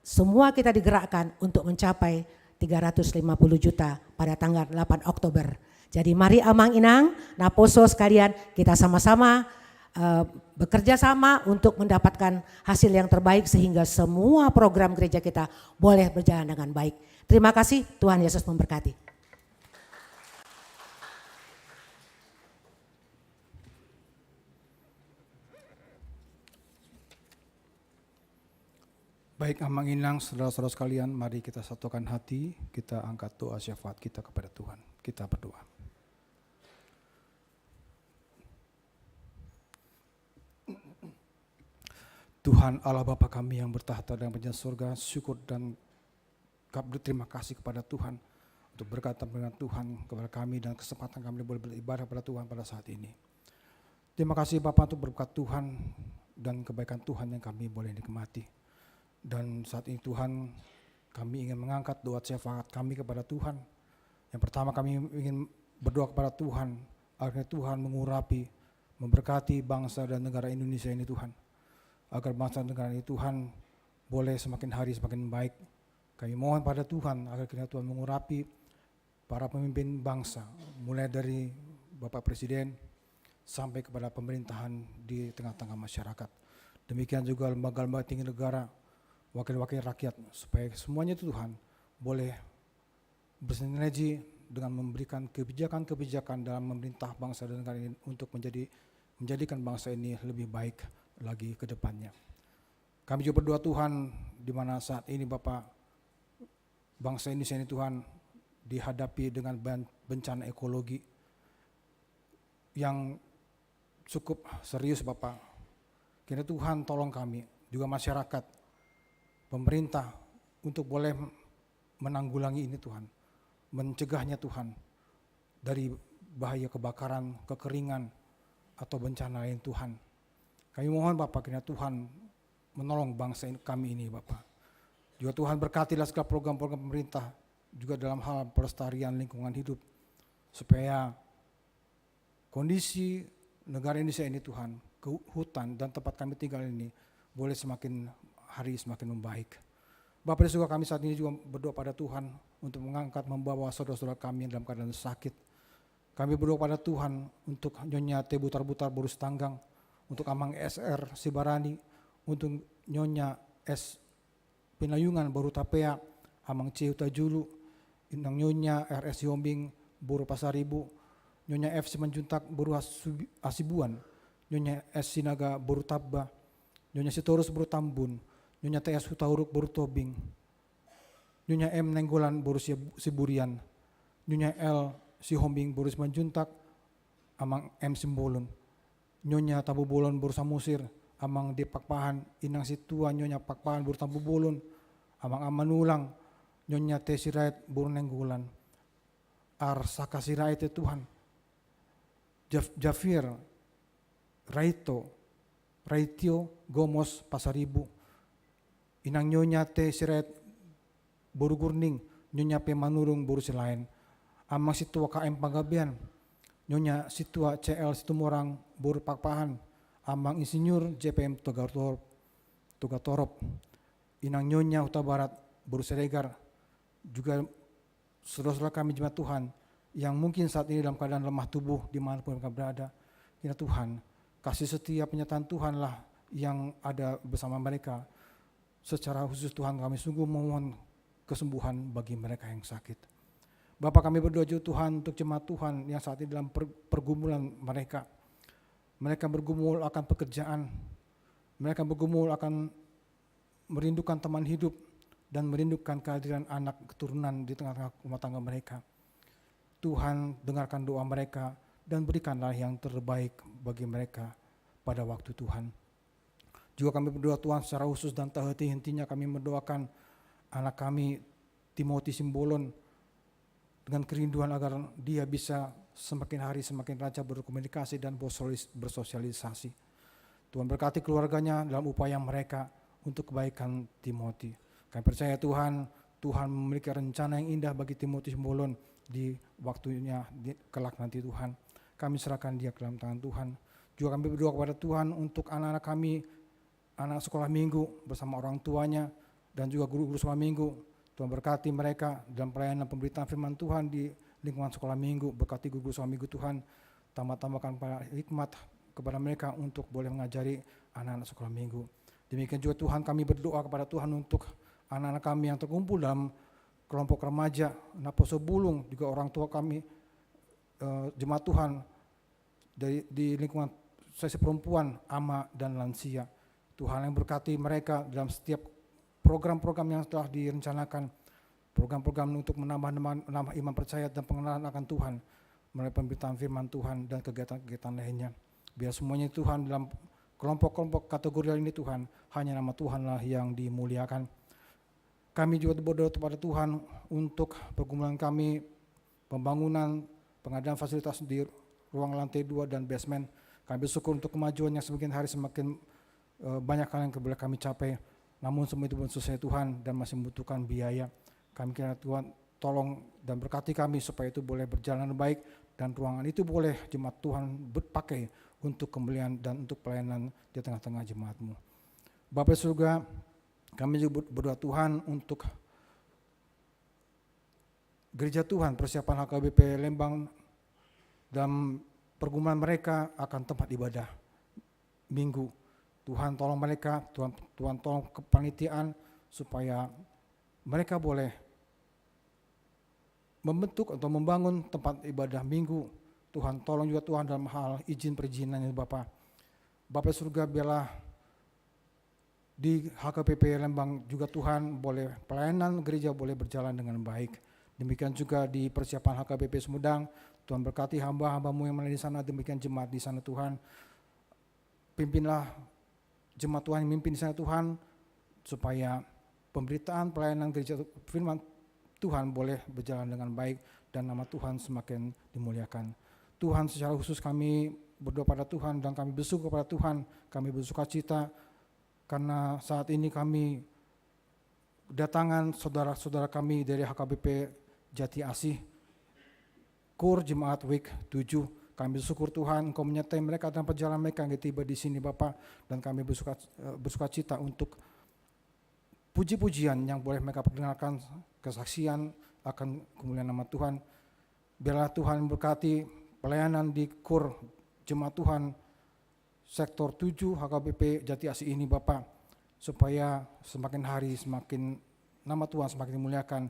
semua kita digerakkan untuk mencapai tiga ratus lima puluh juta pada tanggal delapan Oktober. Jadi mari Amang Inang, naposo sekalian, kita sama-sama, eh, bekerja sama untuk mendapatkan hasil yang terbaik sehingga semua program gereja kita boleh berjalan dengan baik. Terima kasih, Tuhan Yesus memberkati. Baik, Amang Inang, saudara-saudara sekalian, mari kita satukan hati, kita angkat doa syafaat kita kepada Tuhan. Kita berdoa. Tuhan Allah Bapa kami yang bertakhta dalam kerajaan surga, syukur dan kab-, terima kasih kepada Tuhan untuk berkat dan pemeliharaan Tuhan kepada kami dan kesempatan kami boleh beribadah kepada Tuhan pada saat ini. Terima kasih Bapa untuk berkat Tuhan dan kebaikan Tuhan yang kami boleh nikmati. Dan saat ini Tuhan, kami ingin mengangkat doa syafaat kami kepada Tuhan. Yang pertama kami ingin berdoa kepada Tuhan, agar Tuhan mengurapi, memberkati bangsa dan negara Indonesia ini Tuhan. Agar bangsa dan negara ini Tuhan boleh semakin hari semakin baik. Kami mohon pada Tuhan agar kiranya Tuhan mengurapi para pemimpin bangsa, mulai dari Bapak Presiden sampai kepada pemerintahan di tengah-tengah masyarakat. Demikian juga lembaga-lembaga tinggi negara, wakil-wakil rakyat, supaya semuanya itu Tuhan boleh bersinergi dengan memberikan kebijakan-kebijakan dalam memerintah bangsa dan negara ini untuk menjadi, menjadikan bangsa ini lebih baik lagi ke depannya. Kami juga berdoa Tuhan, di mana saat ini Bapak, bangsa Indonesia ini Tuhan dihadapi dengan ben-, bencana ekologi yang cukup serius Bapak. Kiranya Tuhan tolong kami, juga masyarakat, pemerintah untuk boleh menanggulangi ini Tuhan, mencegahnya Tuhan dari bahaya kebakaran, kekeringan, atau bencana lain Tuhan. Kami mohon Bapak kiranya Tuhan menolong bangsa in-, kami ini Bapak. Juga Tuhan berkatilah segala program-program pemerintah juga dalam hal pelestarian lingkungan hidup supaya kondisi negara Indonesia ini Tuhan, ke hutan dan tempat kami tinggal ini boleh semakin hari semakin membaik. Bapa di surga kami saat ini juga berdoa pada Tuhan untuk mengangkat membawa saudara-saudara kami yang dalam keadaan sakit. Kami berdoa pada Tuhan untuk Nyonya T Butar-Butar boru Sitanggang, untuk Amang S R Sibarani, untuk Nyonya S Pinayungan boru Hutapea, Amang C Hutajulu, Inang Nyonya R S Sihombing boru Pasaribu, Nyonya F Simanjuntak boru Hasubi-, Hasibuan, Nyonya S Sinaga boru Tamba, Nyonya Sitorus boru Tambun, Nyonya T S Hutauruk boru Tobing, Nyonya M Nainggolan boru Siab-, Siburian, Nyonya L Sihombing boru Simanjuntak, Amang M Simbolon, Nyonya Tampubolon boru Samosir, Amang D Pakpahan, Inang Sintua Nyonya Pakpahan boru Tampubolon, Amang A Manulang, Nyonya T Sirait boru Nainggolan. Arsaka Sirait ya Tuhan. Jaf-, Jafir, Raito, Raitio, Gomos, Pasaribu. Inang Nyonya T Sirait boru Gurning, Nyonya P Manurung boru Silaen. Amang Sintua K M Panggabean, Nyonya Sintua C L Situmorang boru Pakpahan, Amang Insinyur J P M Togatorop, Togatorop. Inang Nyonya Hutabarat boru Siregar, juga saudara-saudara kami jemaat Tuhan yang mungkin saat ini dalam keadaan lemah tubuh di mana pun mereka berada. Kiranya Tuhan, kasih setia penyertaan Tuhanlah yang ada bersama mereka. Secara khusus Tuhan kami sungguh memohon kesembuhan bagi mereka yang sakit. Bapa kami berdoa juga Tuhan untuk jemaat Tuhan yang saat ini dalam per-, pergumulan mereka. Mereka bergumul akan pekerjaan, Mereka bergumul akan merindukan teman hidup dan merindukan kehadiran anak keturunan di tengah-tengah rumah tangga mereka. Tuhan, dengarkan doa mereka dan berikanlah yang terbaik bagi mereka pada waktu Tuhan. Juga kami berdoa, Tuhan, secara khusus dan terhenti-hentinya kami mendoakan anak kami, Timothy Simbolon, dengan kerinduan agar dia bisa semakin hari semakin lancar berkomunikasi dan bersolis-, bersosialisasi. Tuhan, berkati keluarganya dalam upaya mereka untuk kebaikan Timothy. Kami percaya, Tuhan, Tuhan memiliki rencana yang indah bagi Timothy Simbolon di waktunya, di kelak nanti, Tuhan. Kami serahkan dia ke dalam tangan Tuhan. Juga kami berdoa kepada Tuhan untuk anak-anak kami, anak sekolah minggu bersama orang tuanya, dan juga guru-guru sekolah minggu. Tuhan, berkati mereka dalam pelayanan pemberitaan firman Tuhan di lingkungan sekolah minggu. Berkati guru-guru sekolah minggu, Tuhan, tambah-tambahkan pada hikmat kepada mereka untuk boleh mengajari anak-anak sekolah minggu. Demikian juga, Tuhan, kami berdoa kepada Tuhan untuk anak-anak kami yang terkumpul dalam kelompok remaja Naposo Bulung, juga orang tua kami, eh, jemaat Tuhan dari, di lingkungan sesi perempuan, ama, dan lansia. Tuhan yang berkati mereka dalam setiap program-program yang telah direncanakan, program-program untuk menambah, menambah iman percaya dan pengenalan akan Tuhan melalui pemberitaan firman Tuhan dan kegiatan-kegiatan lainnya. Biar semuanya, Tuhan, dalam kelompok-kelompok kategorial ini, Tuhan, hanya nama Tuhanlah yang dimuliakan. Kami juga berdoa kepada Tuhan untuk pergumulan kami, pembangunan, pengadaan fasilitas di ruang lantai dua dan basement. Kami bersyukur untuk kemajuan yang semakin hari semakin, eh, banyak hal yang boleh kami capai. Namun semua itu belum selesai, Tuhan, dan masih membutuhkan biaya. Kami kira, Tuhan, tolong dan berkati kami supaya itu boleh berjalan baik dan ruangan itu boleh jemaat Tuhan ber-, pakai untuk kemuliaan dan untuk pelayanan di tengah-tengah jemaat-Mu. Bapa surga, kami juga ber-, berdoa, Tuhan, untuk gereja Tuhan, persiapan H K B P Lembang dalam pergumulan mereka akan tempat ibadah minggu. Tuhan, tolong mereka, Tuhan, Tuhan, tolong kepanitiaan supaya mereka boleh membentuk atau membangun tempat ibadah minggu. Tuhan, tolong juga, Tuhan, dalam hal izin perizinannya, Bapa. Bapa surga, biarlah di H K B P Lembang juga, Tuhan, boleh pelayanan gereja boleh berjalan dengan baik. Demikian juga di persiapan H K B P Sumedang, Tuhan, berkati hamba-hamba-Mu yang melayani di sana, demikian jemaat di sana, Tuhan. Pimpinlah jemaat Tuhan yang mimpin di sana, Tuhan, supaya pemberitaan pelayanan gereja firman Tuhan boleh berjalan dengan baik dan nama Tuhan semakin dimuliakan. Tuhan, secara khusus kami berdoa pada Tuhan dan kami bersyukur kepada Tuhan, kami bersukacita karena saat ini kami datangan saudara-saudara kami dari H K B P Jati Asih, Kur Jemaat Week tujuh. Kami bersyukur, Tuhan, Engkau menyertai mereka dalam perjalanan mereka hingga tiba di sini, Bapa, dan kami bersuka, eh, bersukacita untuk puji-pujian yang boleh mereka perdengarkan, kesaksian akan kemuliaan nama Tuhan. Biarlah Tuhan memberkati pelayanan di Kur Jemaat Tuhan Sektor tujuh H K B P Jati Asih ini, Bapa, supaya semakin hari semakin nama Tuhan semakin dimuliakan,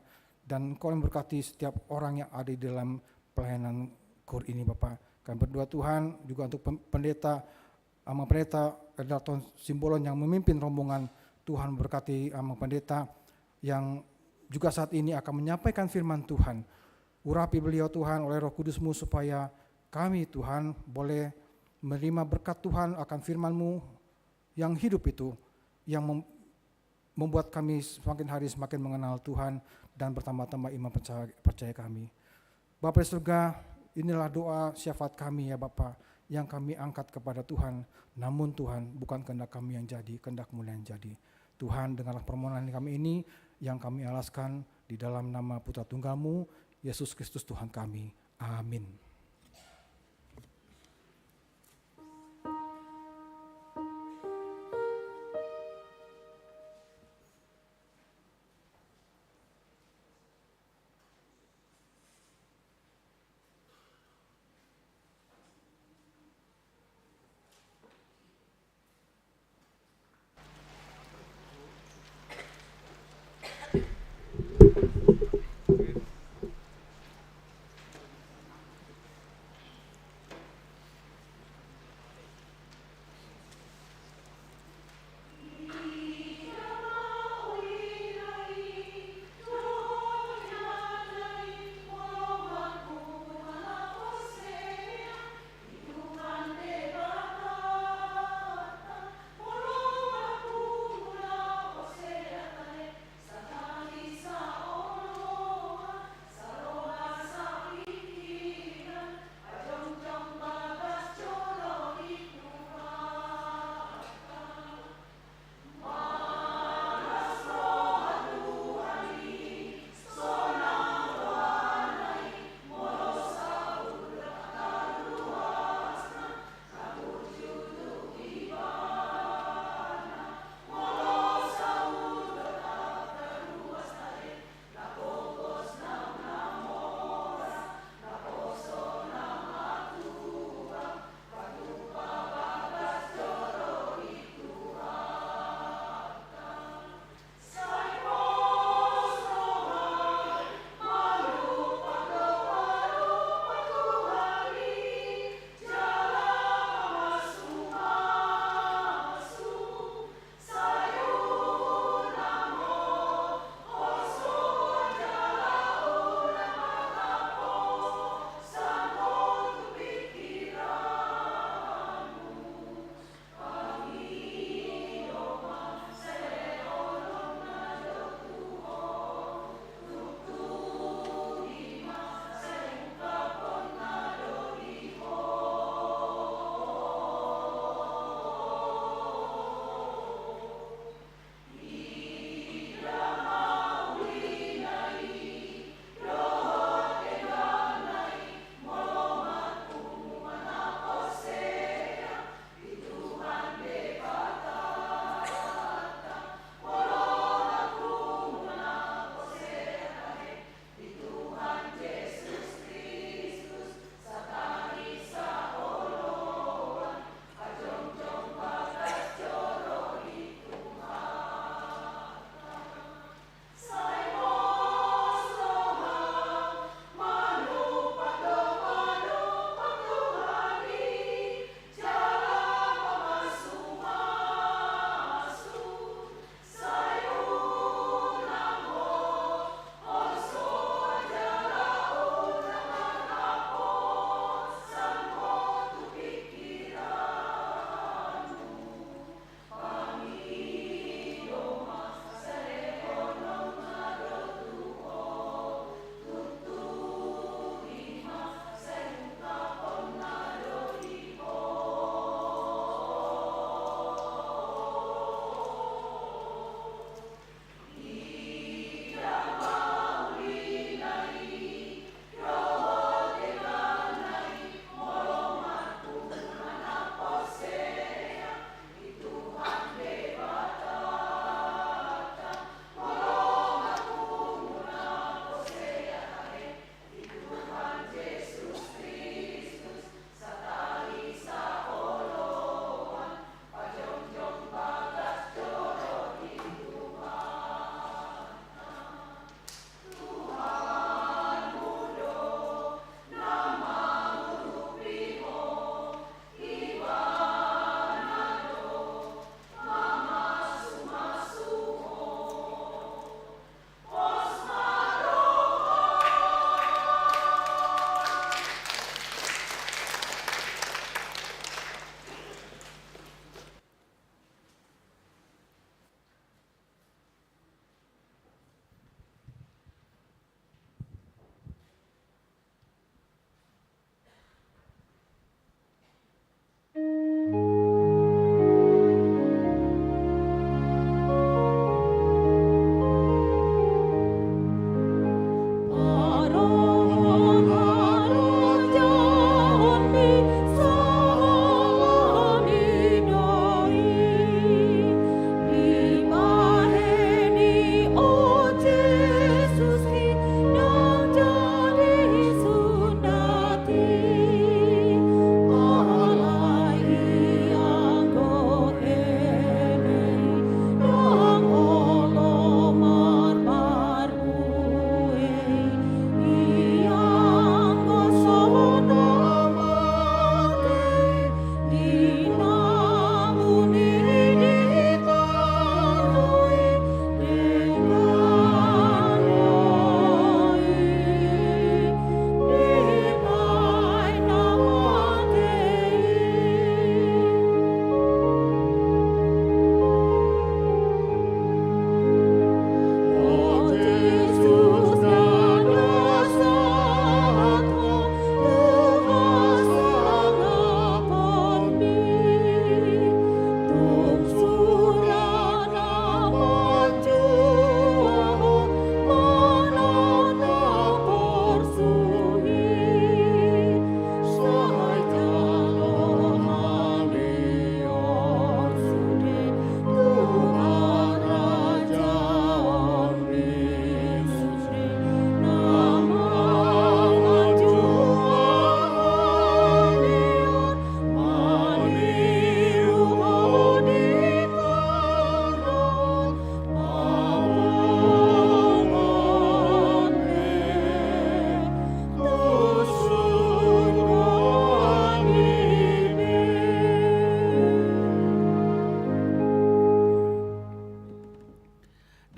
dan Engkau memberkati setiap orang yang ada di dalam pelayanan Kur ini, Bapa. Kami berdoa, Tuhan, juga untuk pem-, pendeta, Amang Pendeta Edarton Simbolon yang memimpin rombongan. Tuhan, berkati Amang Pendeta yang juga saat ini akan menyampaikan firman Tuhan. Urapi beliau, Tuhan, oleh Roh Kudus-Mu supaya kami, Tuhan, boleh menerima berkat Tuhan akan firman-Mu yang hidup itu, yang mem-, membuat kami semakin hari semakin mengenal Tuhan dan bertambah-tambah iman percaya, percaya kami. Bapa di surga, inilah doa syafaat kami, ya Bapa, yang kami angkat kepada Tuhan. Namun Tuhan, bukan kehendak kami yang jadi, kehendak-Mu yang jadi. Tuhan, dengarlah permohonan kami ini yang kami alaskan di dalam nama Putra Tunggal-Mu, Yesus Kristus Tuhan kami. Amin.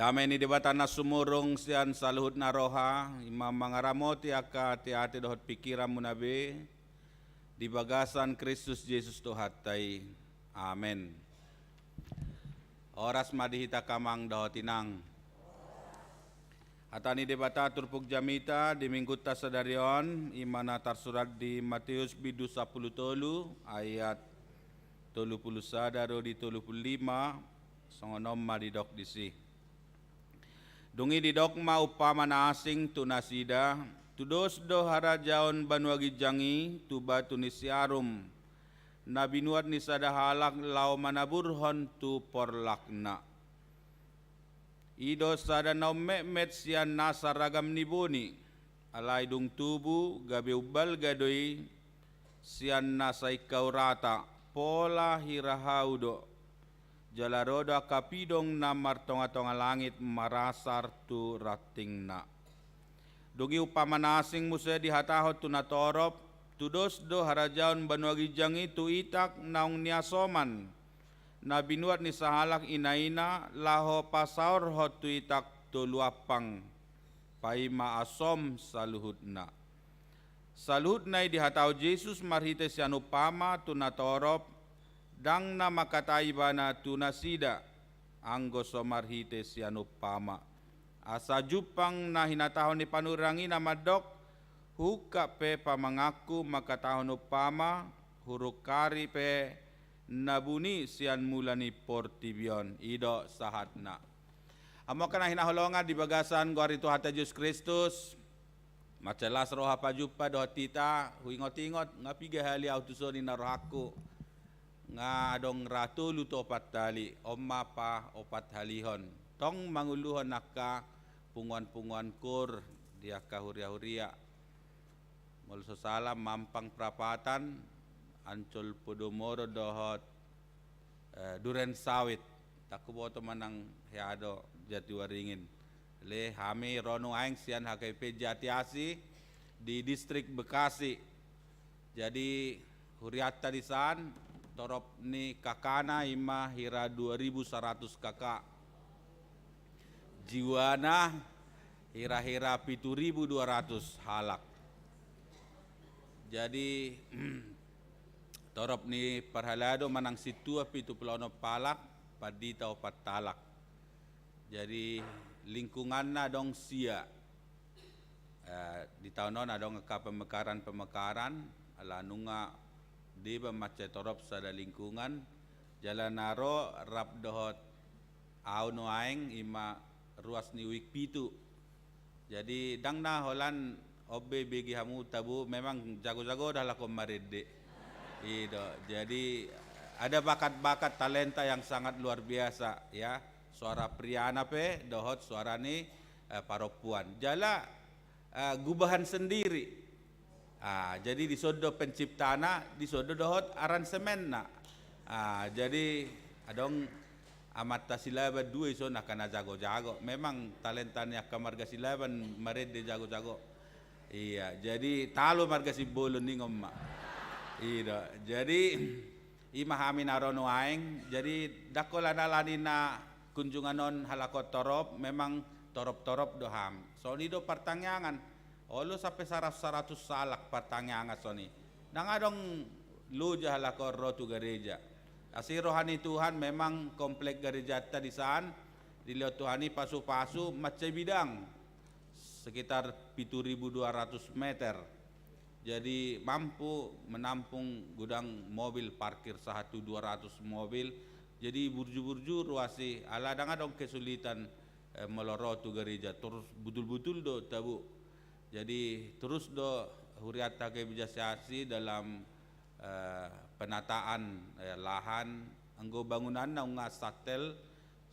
Dame ni Debata na sumurung sian saluhutna roha, i ma mangaramoti angka ateate dohot pingkiranmuna be, di bagasan Kristus Jesus Tuhanta i. Amen. Horas ma di hita angka amang dohot inang. Hata ni Debata turpuk jamita di minggunta sadari on, i ma na tarsurat di Mateus bindu sampulu tolu ayat tolu pulu sada ro di tolu pulu lima, songon on ma didok disi. Dung i didok ma umpama na asing tu nasida, tudos do harajaon banua ginjang i tu batu ni siarum, na binuat ni sada halak laho manaburhon tu porlakna. I do sada na ummetmet sian nasa ragam ni boni, alai dung tubu gabe umbalga do i sian nasa ingkau rata, pola hira hau do. Jala ro do angka pidong na martongatonga langit marasar tu rantingna. Dung i umpama na asing muse dihatahon tu natorop, tudos do harajaon banua ginjang i tu itak naung niasoman, na binuat ni sahalak inaina laho pasaorhon tu itak tolu ampang, paima asom saluhutna. Saluhutna i dihatahon Jesus marhite sian umpama tu natorop, ndang na mangkatai ibana tu nasida, anggo so marhite sian umpama. Asa jumpang na hinatahon ni panurirang i na mandok, huungkap pe pamanganku mangkatahon umpama, hurungkari pe na buni sian mula ni portibi on. I do sahatna. Hamu angka na hinaholongan di bagasan goar ni Tuhanta Jesus Kristus, mansai las roha pajumpa dohot hita, huingotingot, nga piga hali ahu tuson i na rohangku, nga adong ra tolu tu opat hali, on ma paopat halihon. Tong manguluhon angka punguan-punguan kur di angka huria-huria. Molo so sala Mampang Prapatan, Ancol Podomoro dohot, eh, Duren Sawit. Ndang huboto manang hea do Jatiwaringin. Le hami ro nuaeng sian H K P Jatiasi di Distrik Bekasi. Jadi hurianta disan, torop ni K K-na i ma hira dua ribu saratus K K. Jiwana hira-hira pitu ribu dua ratus halak. Jadi torop ni parhalado manang sintua pitu pulu onom halak, pandita opat halak. Jadi lingkunganna adong sia. Eh, di taon on adong angka pemekaran-pemekaran, ala nunga deba mansai torop sada lingkungan, jala na ro rap dohot ahu nuaeng i ma ruas ni Wik pitu. Jadi ndang na holan on be bege hamu tabo, memang jago-jago do halak on marende. I do. Jadi ada bakat-bakat talenta yang sangat luar biasa, ya. Suara priana pe dohot suara ni, eh, parompuan. Jala, eh, gubahan sendiri. Ah, jadi dison do penciptana, dison do dohot aransemenna. Ah, jadi adong amanta Silaban dua ison angka na jago-jago. Memang talenta ni angka marga Silaban marende jago-jago. Iya, jadi talu marga Simbolon ningon ma. I do. Jadi i ma hami na ro nuaeng, jadi ndang holan ala ni na kunjungan on halak on torop, memang torop-torop do hami. Songon i do partangiangan. Olo sampe saratus-saratus halak partangiangan songon i. Ndang adong loja halak on ro tu gareja. Asi roha ni Tuhan memang komplek garejanta disan, dilehon Tuhan i pasu-pasu mansai bidang. Sekitar pitu ribu dua ratus meter. Jadi mampu menampung godang mobil parkir sahat tu dua ratus mobil. Jadi burju-burju ruas i, ala ndang adong kesulitan, eh, molo ro tu gareja, torus butul-butul do tabo. Jadi torus do hurianta H K P Jatiasi dalam, eh, penataan, eh, lahan, anggo bangunanna nunga santel,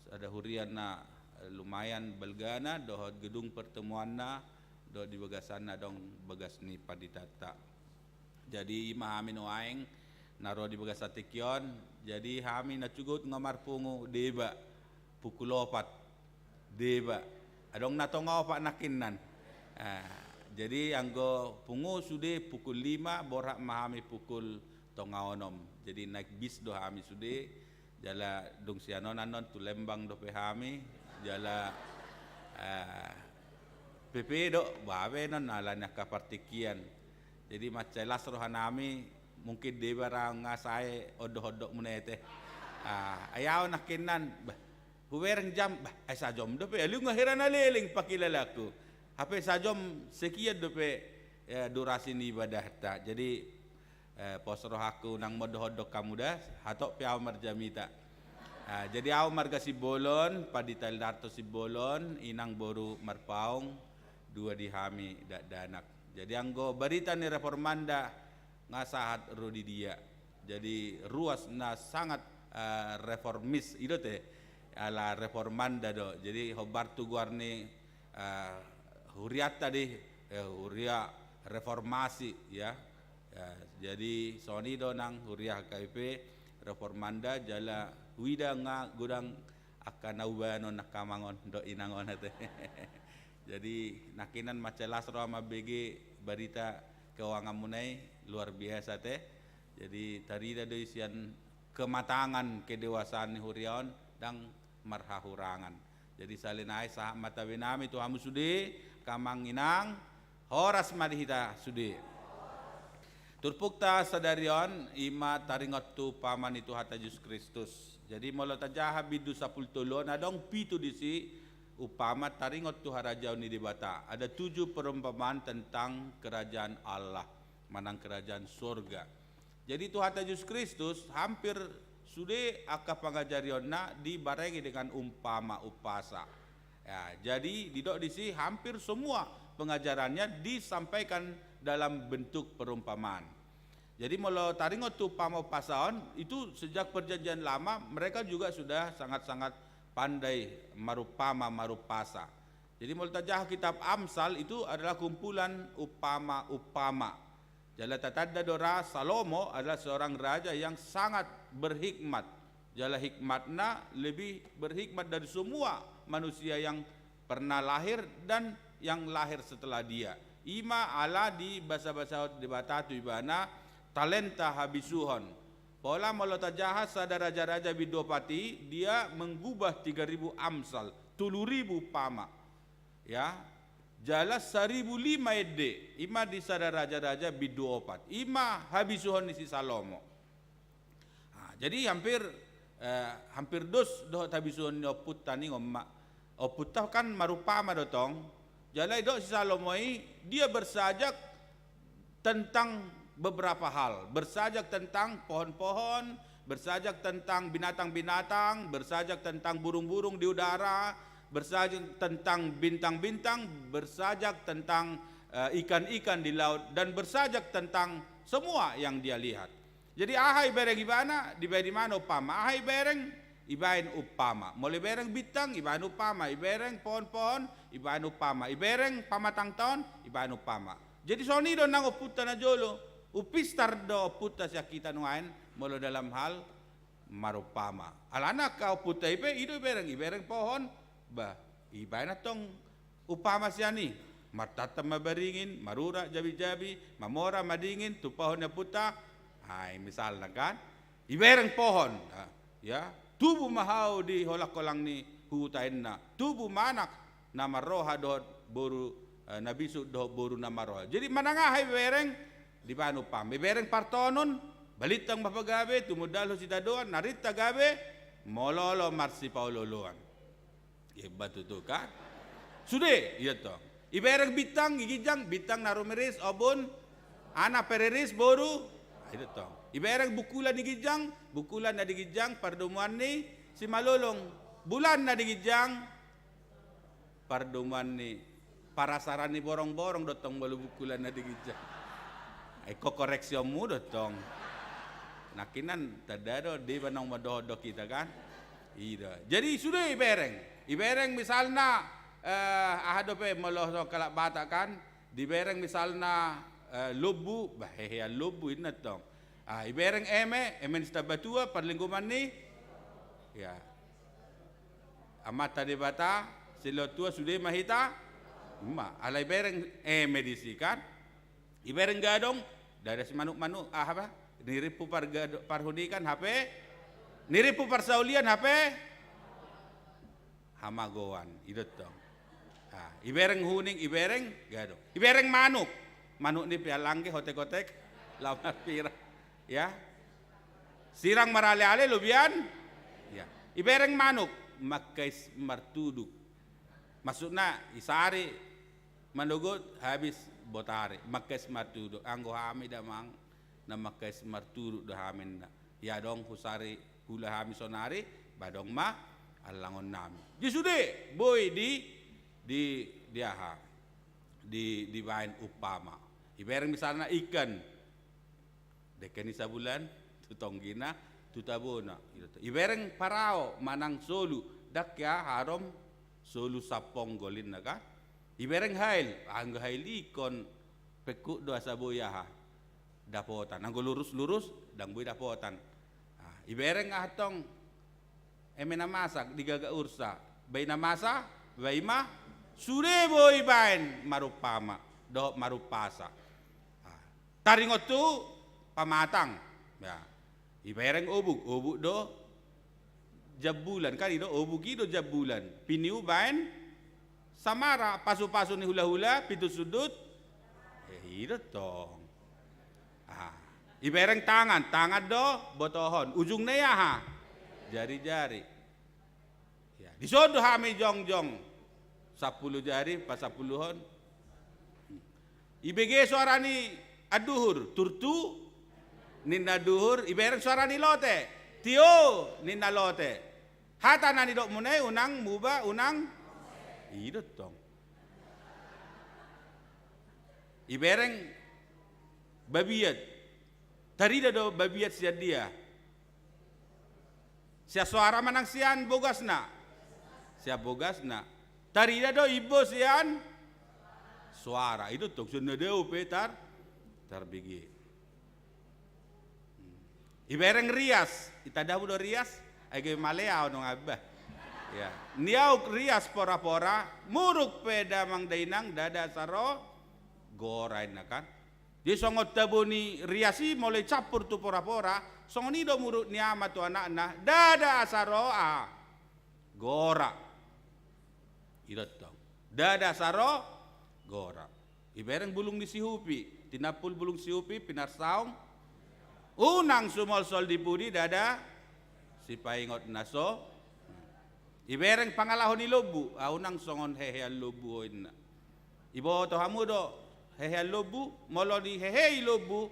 sada huria na, eh, lumayan balgana, dohot gedung pertemuanna, dohot di bagasanna adong bagas ni panditanta. Jadi i ma hami nuaeng na ro di bagasan tingki on, jadi hami na cugut nunga marpungu deba pukul opat, deba. Adong na tonga opat nangkinan. Ah, jadi anggo pungu sude pukul lima, borhat ma hami pukul tonga onom. Jadi naik bis do hami sude, jala dung sian on annon tu Lembang dope hami. Jala, eh, P P do, babe non alani angka partingkian. Jadi mansai las rohanami, mungkin deba ra nga sae ondok-ondokmuna i te. Ah, ai au nangkinan, bah, hubereng jam, bah, ai sajom dope, alu nga hira na leleng pakilalaku. Hape sajom sekian dope, eh, durasi ni ibadahta. Jadi, eh, pos rohangku nang mondok-ondok hamu da, hatop pe au marjamita. Ah, jadi au marga Simbolon, Pandita Ildarto Simbolon, inang boru Marpaung, dua di hami dakdanak. Jadi anggo barita ni reformanda nga sahat ro di dia. Jadi ruas na sangat, eh, reformis, i do te, ala reformanda do. Jadi hombar tu goar ni, eh, hurianta di, eh, huria reformasi, ya. Ya, jadi songon i do nang huria H K I P reformanda, jala huida nga godang angka na hubanon angka amang on dohot inang on ate. Jadi nangkinan mansai las roha mambege barita keuanganmuna i, luar biasa te. Jadi tarida do i sian kematangan kedewasaan ni huria on, ndang marhahurangan. Jadi sahali nai sahat ma tabenami tu hamu sude, angka amang inang, horas ma di hita sude. Turpukta sadari on i ma taringot tu umpama ni Tuhanta Jesus Kristus. Jadi molo tajaha bindu sampulu tolu on, adong pitu disi umpama taringot tu harajaon ni Debata. Ada tujuh perumpamaan tentang kerajaan Allah, manang kerajaan sorga. Jadi Tuhanta Jesus Kristus hampir sude angka pangajarionna dibarengi dengan umpama, umpasa. Ya, jadi didok disi hampir semua pengajarannya disampaikan dalam bentuk perumpamaan. Jadi molo taringot tu umpama, umpasa on, itu sejak Perjanjian Lama mereka juga sudah sangat-sangat pandai marumpama, marumpasa. Jadi molo tajaha kitab Amsal, itu adalah kumpulan umpama-umpama. Jala tatanda do ra Salomo adalah seorang raja yang sangat berhikmat. Jala hikmatna lebih berhikmat dari semua manusia yang pernah lahir dan yang lahir setelah dia. I ma ala dibasabasahon Debata tu ibana talenta habisuhon. Pola molo tajaha sada raja-raja bindu opat i, dia menggubah tiga ribu Amsal, tolu ribu umpama. Ya, jala saribu lima ende, i ma di sada raja-raja bindu opat. I ma habisuhon ni si Salomo. Ah, jadi hampir, eh, hampir dos dohot habisuhon ni ompunta ni on ma. Ompunta kan marumpama do tong. Jala didok si Salomo i, dia bersajak tentang beberapa hal, bersajak tentang pohon-pohon, bersajak tentang binatang-binatang, bersajak tentang burung-burung di udara, bersajak tentang bintang-bintang, bersajak tentang, eh, ikan-ikan di laut, dan bersajak tentang semua yang dia lihat. Jadi aha ibereng ibana, dibaen ibana umpama. Aha ibereng, ibaen umpama. Molo ibereng bintang, ibaen umpama. Ibereng pohon-pohon, ibaen umpama. Ibereng pamatangta on, ibaen umpama. Jadi songon i do nang ompunta na jolo. Umpistar do ompunta sian hita nuaeng molo dalam hal marumpama. Alana angka ompunta i pe, i do ibereng, ibereng pohon, bah, ibaen antong umpama sian i, martantan ma baringin, marurat jabi-jabi, mamora madingin, tumpahon ni ompunta. Ai misalna kan, ibereng pohon, ah, ya, tubu ma hau di holang-holang ni huta inna, tubu ma anak na marroha dohot boru, eh, na bisuk dohot boru na marroha. Jadi manang aha ibereng, dibaen umpama. Ibereng partohonon, balintang ma pagabe, tumundalhon sitadoan, narinta gabe, molo olo marsipaolo-oloan. Iba tutu kan. Sude, ia tong. Ibereng bintang di ginjang, bintang na rumiris, ombun, anak pe riris, boru, ah, ia tong. Ibereng bungkulan di ginjang, bungkulan na di ginjang, pardomuan ni Simalolong. Bulan na di ginjang, pardomuan ni, parasaran ni borong-borong do tong molo bungkulan na di ginjang. Ai ingkon koreksionmu do tong. Nangkinan tanda do, deba naung mandok-ondok hita kan. I do. Jadi sude ibereng. Ibereng misalna, eh, aha dope molo songon halak Batak kan. Dibereng misalna, eh, lombu, bah, hehean lombu inna tong. Ah, ibereng eme, eme ni Sitambatua, parlinggoman ni, ya, Amanta Debata, silehon tua sude ma hita. I ma, alai ibereng eme disi kan. Ibereng gadong, ndada simanuk-manuk, aha bah, nirimpu pargado-, parhunikan hape, nirimpu parsaulian hape. hamagoan, i do tong. Ah, ibereng huning, ibereng gadong. Ibereng manuk. Manuk ni pe alangge hotek-hotek, laho marpira. Ya. Sirang marale-ale lobian. Ya. Ibereng manuk, mangkais martuduk. Maksudna, isari manogot habis botari, mangkais martuduk. Anggo hami damang, na mangkais martuduk do hami na. Ia adong husari hula hami sonari, ba adong ma allangon nami. Di sude, boi di, di, di aha, di, dibaen umpama. Ibereng misalna ikan, dengke ni sabulan, tu tonggina, tu tabona. Ibereng parao manang solu, dengke harom solu sampong golinna kan. Ibereng hail, anggo hail ikon pengkut do asa boi aha, dapotan. Anggo lurus-lurus, ndang boi dapotan. Ah, ibereng aha tong, eme na masa, digaga ursa. Bai na masa, bai ma, sude boi baen marumpama, dohot marumpasa. Ah, taringot tu pamatang. Ya. Ibereng obuk, obuk do jambulan, kan i do, obuk i do jambulan. Piniu baen samara, pasu-pasu ni hula-hula, pitu sundut. Eh, i do tong. Ah, ibereng tangan, tangan do botohon. Ujungna i aha? Jari-jari. Ya, dison do hami jongjong. Sampulu jari, pasampuluhon. Ibege soara ni anduhur, turtu, ninna anduhur, ibereng soara ni lote, tio, ninna lote. Hata na nidokmuna i unang muba, unang, i do tong. Ibereng babiat, tarida do babiat sian dia. Sian soara manang sian bogasna? Sian bogasna. Tarida do imbo sian soara. I do tong, sian na dao pe tar, tarbege. Ibereng rias, itanda hamu do rias? Ai gabe male ahu nunga bah. Ya. Niauk rias pora-pora, muruk pe damang dainang, ndada asa ro gora inna kan. Jadi songon tabo ni rias i molo icampur tu pora-pora, songon i do muruk ni ama tu anakna, ndada asa ro aha, gora. I do tong. Ndada asa ro gora. Ibereng bulung ni sihupi, tinampul bulung sihupi, pinarsaung. Unang sumolsol di pudi ndada sipaingot na so. Ibereng pangalaho ni lombu, ah, unang songon hehean lombu ho inna. Iboto hamu do hehean lombu, molo dihehei lombu,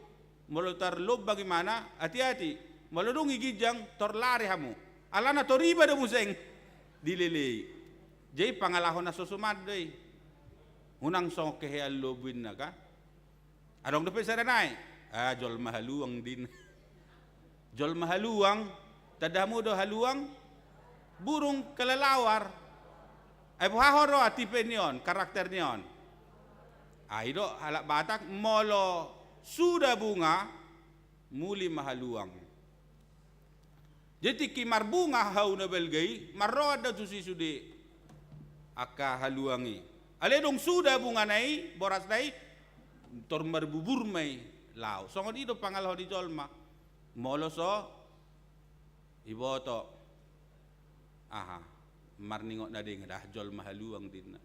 molo tarlombang imana, ati-ati, molo dung i ginjang, tor lari hamu. Alana tor iba do muse dilelei. Jadi pangalaho na so suman do i. Unang songon hehean lombu inna kan. Adong dope sada nai, ah, jolma haluang din. Jolma haluang, tanda hamu do haluang? Burung kelelawar. Ai boha ho roha tipe ni on, karakter ni on? Ai do halak Batak, molo suda bunga, muli ma haluang. Jadi tingki marbunga hau na balga i, marroan do tusi sude angka haluang i. Alai dung suda bungana i, borasna i, tor marbubur ma i laho. Songon i do pangalaho ni jolma. Molo so iboto, aha, marningot na denggan, ah, jolma haluang dinna.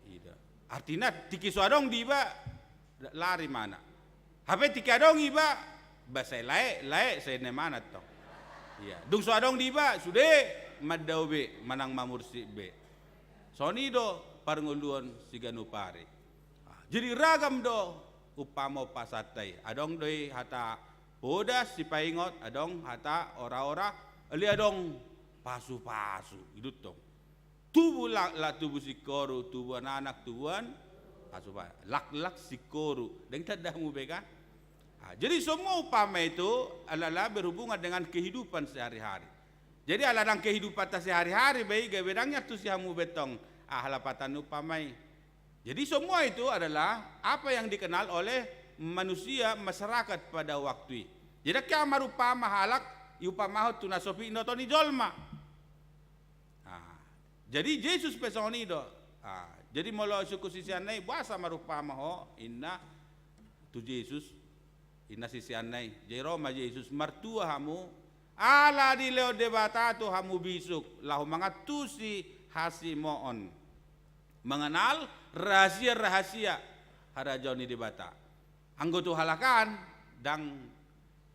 I do. Artina tingki so adong di iba, lari ma na. Hape tingki adong iba, ba sai lae, lae, sai na i ma na tong. Ia, dung so adong di iba, sude mandao be, manang mamursik be. Songon i do parngoluon siganup ari. Ah, jadi ragam do umpama-umpamanta i. Adong do i hata poda sipaingot, adong hata ora-ora, alai adong pasu-pasu, i do tong. Tubu laklak, tubu singkoru, tubuan anak, tubuan pasu-pasu. Laklak singkoru. Ndang tanda hamu be kan? Ah, jadi semua umpama itu adalah berhubungan dengan kehidupan sehari-hari. Jadi ala ndang kehidupanta sehari-hari be i, gabe ndang iantusi hamu be tong aha lapatan ni umpama i. Jadi semua itu adalah apa yang dikenal oleh manusia, masyarakat pada waktu i. Jadi angka marumpama halak, iumpamahon tu na so pinoto ni jolma. Ah, jadi Jesus pe songon i do. Ah, jadi molo isungkun siseanna i, boasa marumpama ho, inna tu Jesus, inna siseanna i. Jadi ro ma Jesus, martua hamu, ala dilehon Debata tu hamu bisuk, laho mangantusi hasimoon, mengenal rahasia-rahasia harajaon ni Debata. Anggo tu halak an ndang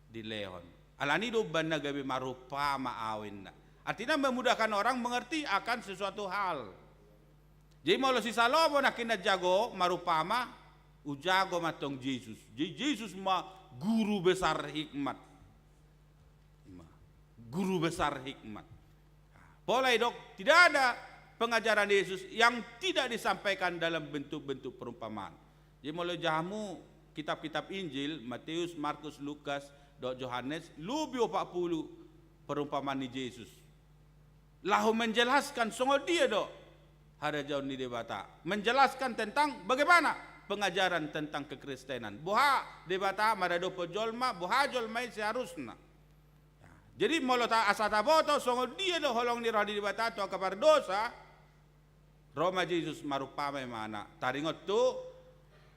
dilehon. Alani do umbahen na gabe marumpama ahu inna. Artina memudahkan orang mengerti akan sesuatu hal. Jadi molo si Salomo nangkin na jago marumpama, hujago ma tong Jesus. Jadi Jesus ma guru besar hikmat. Ima, guru besar hikmat. Pola didok, tidak ada pengajaran Yesus yang tidak disampaikan dalam bentuk-bentuk perumpamaan. Jadi molo jaha hamu kitab-kitab Injil, Matius, Markus, Lukas, dohot Johannes, lobi opat pulu perumpamaan ni Jesus. Laho menjelaskan songon dia do harajaon ni Debata. Menjelaskan tentang bagaimana pengajaran tentang kekristenan. Boha Debata maradophon jolma, boha jolma i seharusna. Ya, jadi molo ta asa taboto songon dia do holong ni roha ni Debata tu angka pardosa, ro ma Jesus marumpama imana. Taringot tu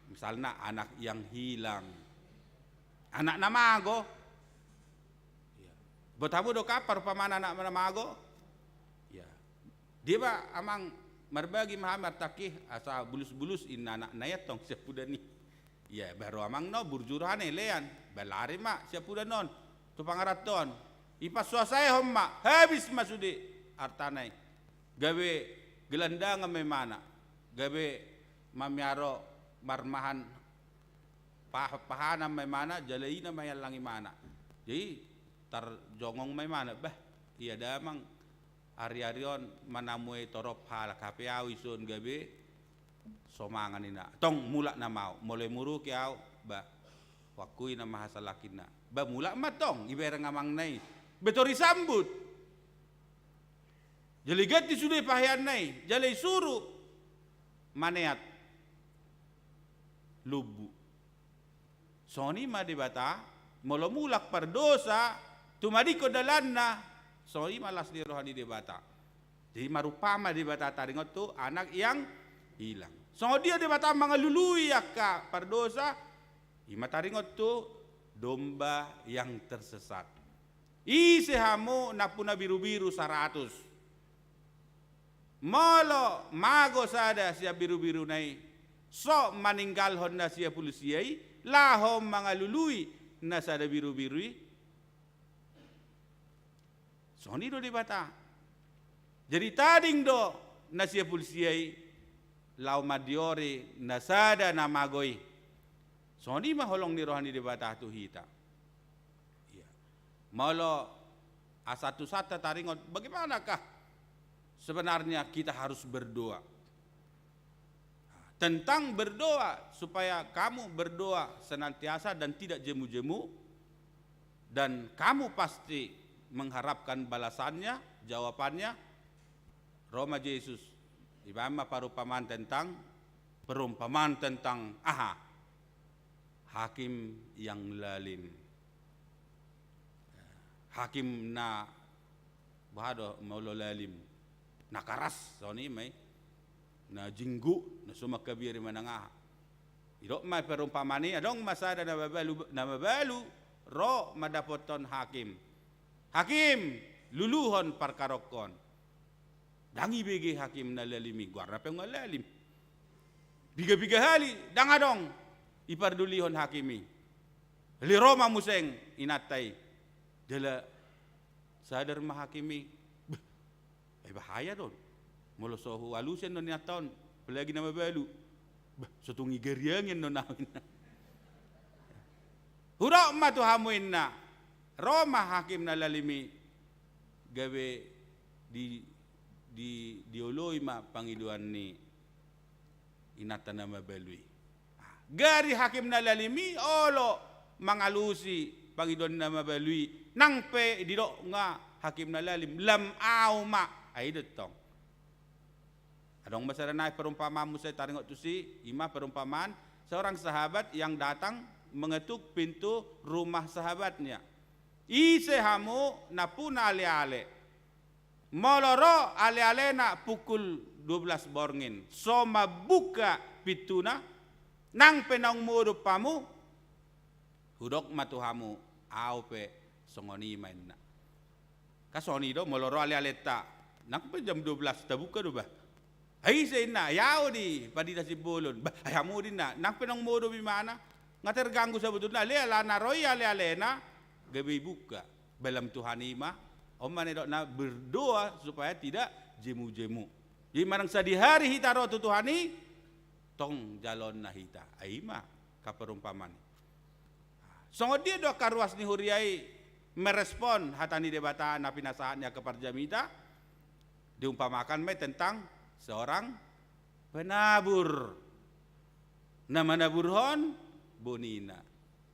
misalna anak yang hilang. Anak na mago. Ya. Buat hamu do kan parumpamaan anak na mago? Ya. Dia ba amang marbagi ma hami artangki asa bulus-bulus inna anak na i antong siap udan i. Ia baru amang no burju rohana lean, balari ma siap udan on tu pangarantoan. Ipansuasaehon ma, habis ma sude artana i. Gabe gelandangan ma imana, gabe mamiaro marmahan paha-, pahanan ma imana, jala ina ma iallang imana. Jadi tarjongong ma imana, bah, ia damang ari-ari on manamue torop halak, hape au ison gabe so mangan ina. Tong mulak nama au, molo imuruki au, bah, huakui nama hasalakinna. Bah, mulak ma tong, ibereng amangna i. Betor isambut. Jala iganti sude paheanna i, jala isuru maneat lombu. Songon i ma Debata, molo mulak pardosa, tumadingkon dalanna, songon i ma las ni roha ni Debata. Jadi marumpama Debata taringot tu anak yang hilang. Songon dia Debata mangalului angka pardosa, i ma taringot tu domba yang tersesat. Ise hamu nampuna birubiru saratus. Molo mago sada sian birubiruna i, so maninggalhon na sia pulu sia i, laho mangalului na sada birubiru i. Songon i do Debata. Jadi tading do na sia pulu sia i, laho mandiori na sada na mago i. Songon i ma holong ni roha ni Debata tu hita. Iya. Molo asa tu santa taringot, bagaimanakah sebenarnya kita harus berdoa? Tentang berdoa, supaya kamu berdoa senantiasa dan tidak jemu-jemu, dan kamu pasti mengharapkan balasannya, jawabannya, ro ma Jesus. Ibaen ma perumpamaan tentang, perumpamaan tentang aha? Hakim yang lalim. Hakim na, boha do molo lalim? Na karas, songon i ma i. Na jinggo, na so mangkabiari manang aha. Didok ma perumpamaan i, adong ma sada na mabalu, na mabalu, ro mandapothon hakim. Hakim, luluhon parkarongkon. Ndang ibege hakim na lalim i, goarna pe nunga lalim. Piga-piga hali, ndang adong ipardulihon hakim i. Alai ro ma muse inanta i. Jala sadar ma hakim i. Bah, ai bahaya do on. Molo so hualusi annon inanta on, apalagi na mabalu. Bah, so tung igariangi annon ahu inna. Hudok ma tu hamu inna. Ro ma hakim na lalim i. Gabe di, di, dioloi ma pangidoan ni inanta na mabalu i. Gari hakim na lalim i olo mangalusi pangidoan na mabalu i, nang pe didok nunga hakim na lalim, lam au ma, ai do tong. Adong ma sada nai perumpamaan muse taringot tusi, i ma perumpamaan seorang sahabat yang datang mengetuk pintu rumah sahabatnya. Ise hamu nampuna aleale. Molo ro alealena pukul dua belas borngin, so mambuka pintuna, nang pe naung modom hamu, hudok ma tu hamu, au pe songon i ma inna. Kan songon i do, molo ro alealenta, Nang pe jam dua belas tabuka do bah. Ai ise inna, ai ahu di Padita Simbolon. Bah, ai hamu di inna, nang pe naung modom imana. Nga terganggu sabotulna, alai alana ro i ale-alena, gabe ibuka. Bah, lam Tuhan i ma, on ma na nidokna berdoa supaya tidak jemu-jemu. Jadi manang sadihari hita ro tu Tuhan i, tong jaloonna hita. Ai i ma angka perumpamaan i. Songon dia do angka ruas ni huria i merespon hata ni Debata na pinasahat ni angka parjamita? Diumpamakan ma i tentang seorang penabur na manaburhon bonina.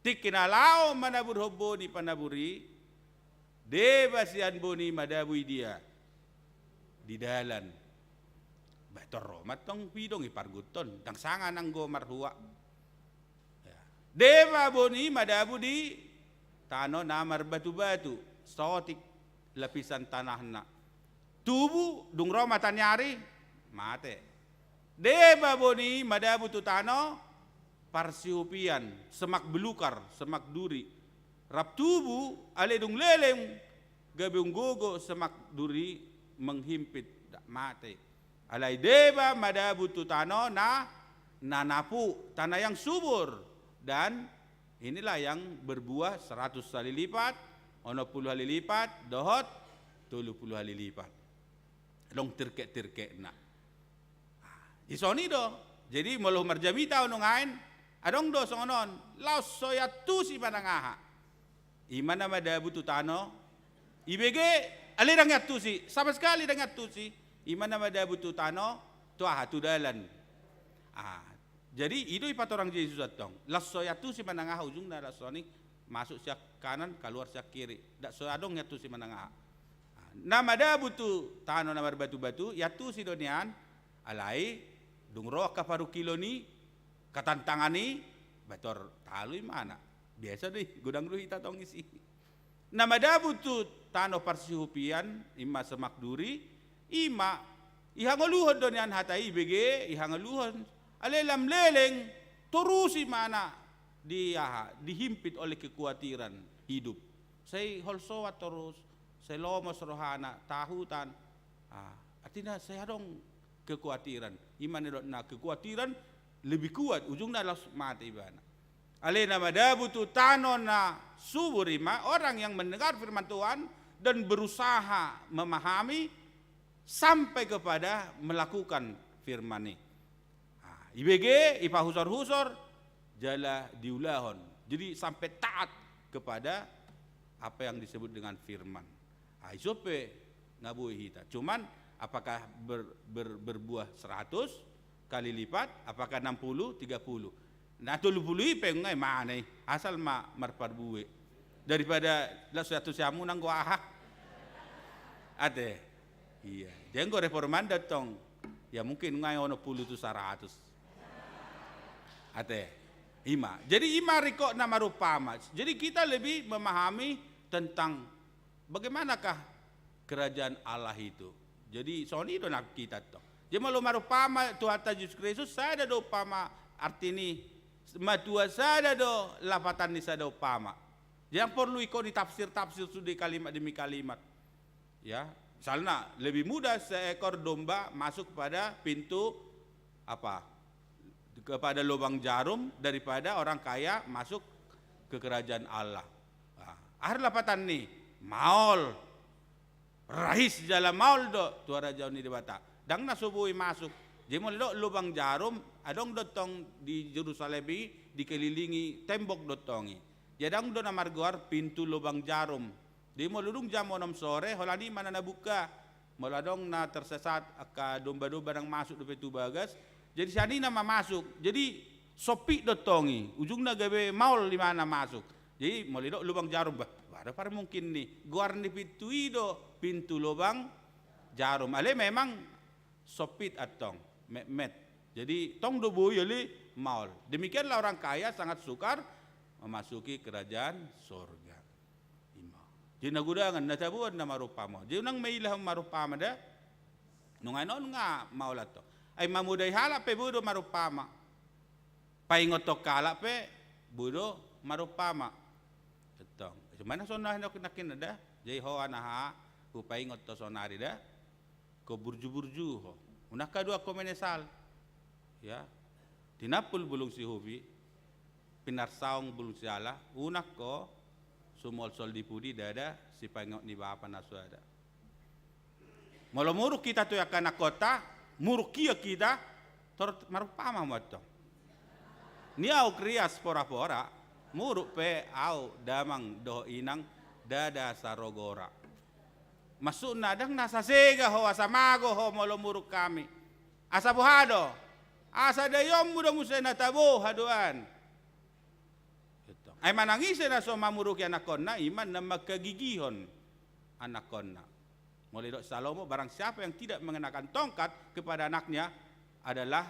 Tingki na laho manaburhon boni panabur i, deba sian boni madabu i dia di dalan. Bah, tor ro ma tong pidong i parguton, ndang sanga nanggo marhua. Ya. Deba boni madabu di tano na marbatu-batu, sotik lapisan tanahna. Tubu, dung ro mataniari, mate. Deba boni madabu tu tano parsihupian, semak belukar, semak duri. Rap tubu, alai dung leleng, gabe umgogo semak duri menghimpit, dak mate. Alai deba madabu tu tano na, na napu, tanah yang subur. Dan inilah yang berbuah seratus kali lipat, onom pulu hali lipat, dohot tolu pulu hali lipat. Adong tirkek-tirkekna. Ah, i songon i do. Jadi molo marjamita ahu nuaeng, adong do songon on, laos so iantusi manang aha. I ma na madabu tu tano, ibege, alai ndang iantusi, sama sekali ndang iantusi. I ma na madabu tu tano, tu aha, tu dalan. Ah, jadi i do ipatorang Jesus antong. Laos so iantusi manang aha, ujungna laos songon i, masuk sian kanan, kaluar sian kiri. Dak so adong iantusi manang aha. Ah, na madabu tu tano na marbatu-batu, iantusi do nian, alai dung ro angka parungkilon i, angka tantangan i, bah, tor talu imana. Biasa do i, godang do hita tong isi. Na madabu tu tano parsihupian, i ma semak duri, i ma, ihangoluhon do nian hata i, ibege, ihangoluhon. Alai lam leleng, torus imana di aha, dihimpit oleh kekuatiran hidup. Sai holsoan torus, sai lomos rohana, tahutan. Ah, artina sai adong kekuatiran. I ma na nidokna kekuatiran lebih kuat, ujungna laos mate ibana. Alai na madabu tu tano na subur i ma orang yang mendengar firman Tuhan dan berusaha memahami sampai kepada melakukan firman i. Ah, ibege, ipahusor-husor, jala diulahon. Jadi sampai taat kepada apa yang disebut dengan firman. Ah, i so pe nga boi hita. Cuman, apakah ber-, ber-, berbuah seratus kali lipat, apakah enam puluh, tiga puluh? Na tolu puluh i pe nga imana i, asal ma marparbue. Daripada laos so iantusi hamu nanggo aha. Ate. Iya. Jadi anggo reformanda tong, ya mungkin nga onom puluh tu saratus. Ate. I ma. Jadi i ma ringkot na marumpama. Jadi kita lebih memahami tentang bagaimanakah kerajaan Allah itu. Jadi songon i do na kita tong. Jadi molo marumpama Tuhanta Jesus Kristus, sada do umpama arti ni, matua sada do lapatan ni sada umpama. Jadi ndang porlu ingkon ditafsir-tafsir sude kalimat demi kalimat. Ya, misalna lebih mudah seekor domba masuk pada pintu apa? Kepada lubang jarum daripada orang kaya masuk ke kerajaan Allah. Nah, aha do lapatan ni? Maol. Rahis jala maol do tu harajaon ni Debata. Ndang na so boi masuk. Jadi molo didok lubang jarum, adong do tong di Jerusalem i dikelilingi tembok do tong i. Jadi adong do na margoar pintu lubang jarum. Jadi molo dung jam onom sore, holan i ma na nabuka. Molo adong na tersesat, angka domba-domba ndang masuk dope tu bagas. Jadi sian i na ma masuk. Jadi sompit do tong i. Ujungna gabe maol imana masuk. Jadi molo didok lubang jarum, bah, bah, ndang mungkin ni. Goar ni pintu i do pintu lubang jarum. Alai memang sompit antong, metmet. Jadi tong do boi alai maol. Demikianlah orang kaya sangat sukar memasuki kerajaan sorga. I ma. Jadi na godangan, na taboan na marumpama. Jadi unang mailah marumpama da. Nuaeng on nga maol antong. Ai mamodai halak pe boi do marumpama. Paingothon halak pe boi do marumpama. Antong. Cuma na sonari nangkin da. Jadi ho anaha, hupaingot ho sonari da. Ho burju-burju ho. Unang haduan ho menesal. Ya. Tinampul bulung sihupi, pinarsaung bulung siala, unang ho sumolsol di pudi ndada sipaingot ni bapa na so ada. Molo muruk hita tu angka anakkonta, muruk hian hita, torop marumpama hamu antong. Niauk rias pora-pora, muruk pe ahu damang dohot inang, ndada asa ro gora. Maksudna, ndang na asa sega ho, asa mago ho molo muruk hami. Asa boha do? Asa daionmu do muse na tabo haduan. Ai manang ise na so mamuruki anakkonna, i ma na manghagigihon anakkonna. Molo didok Salomo, barang siapa yang tidak mengenakan tongkat kepada anaknya adalah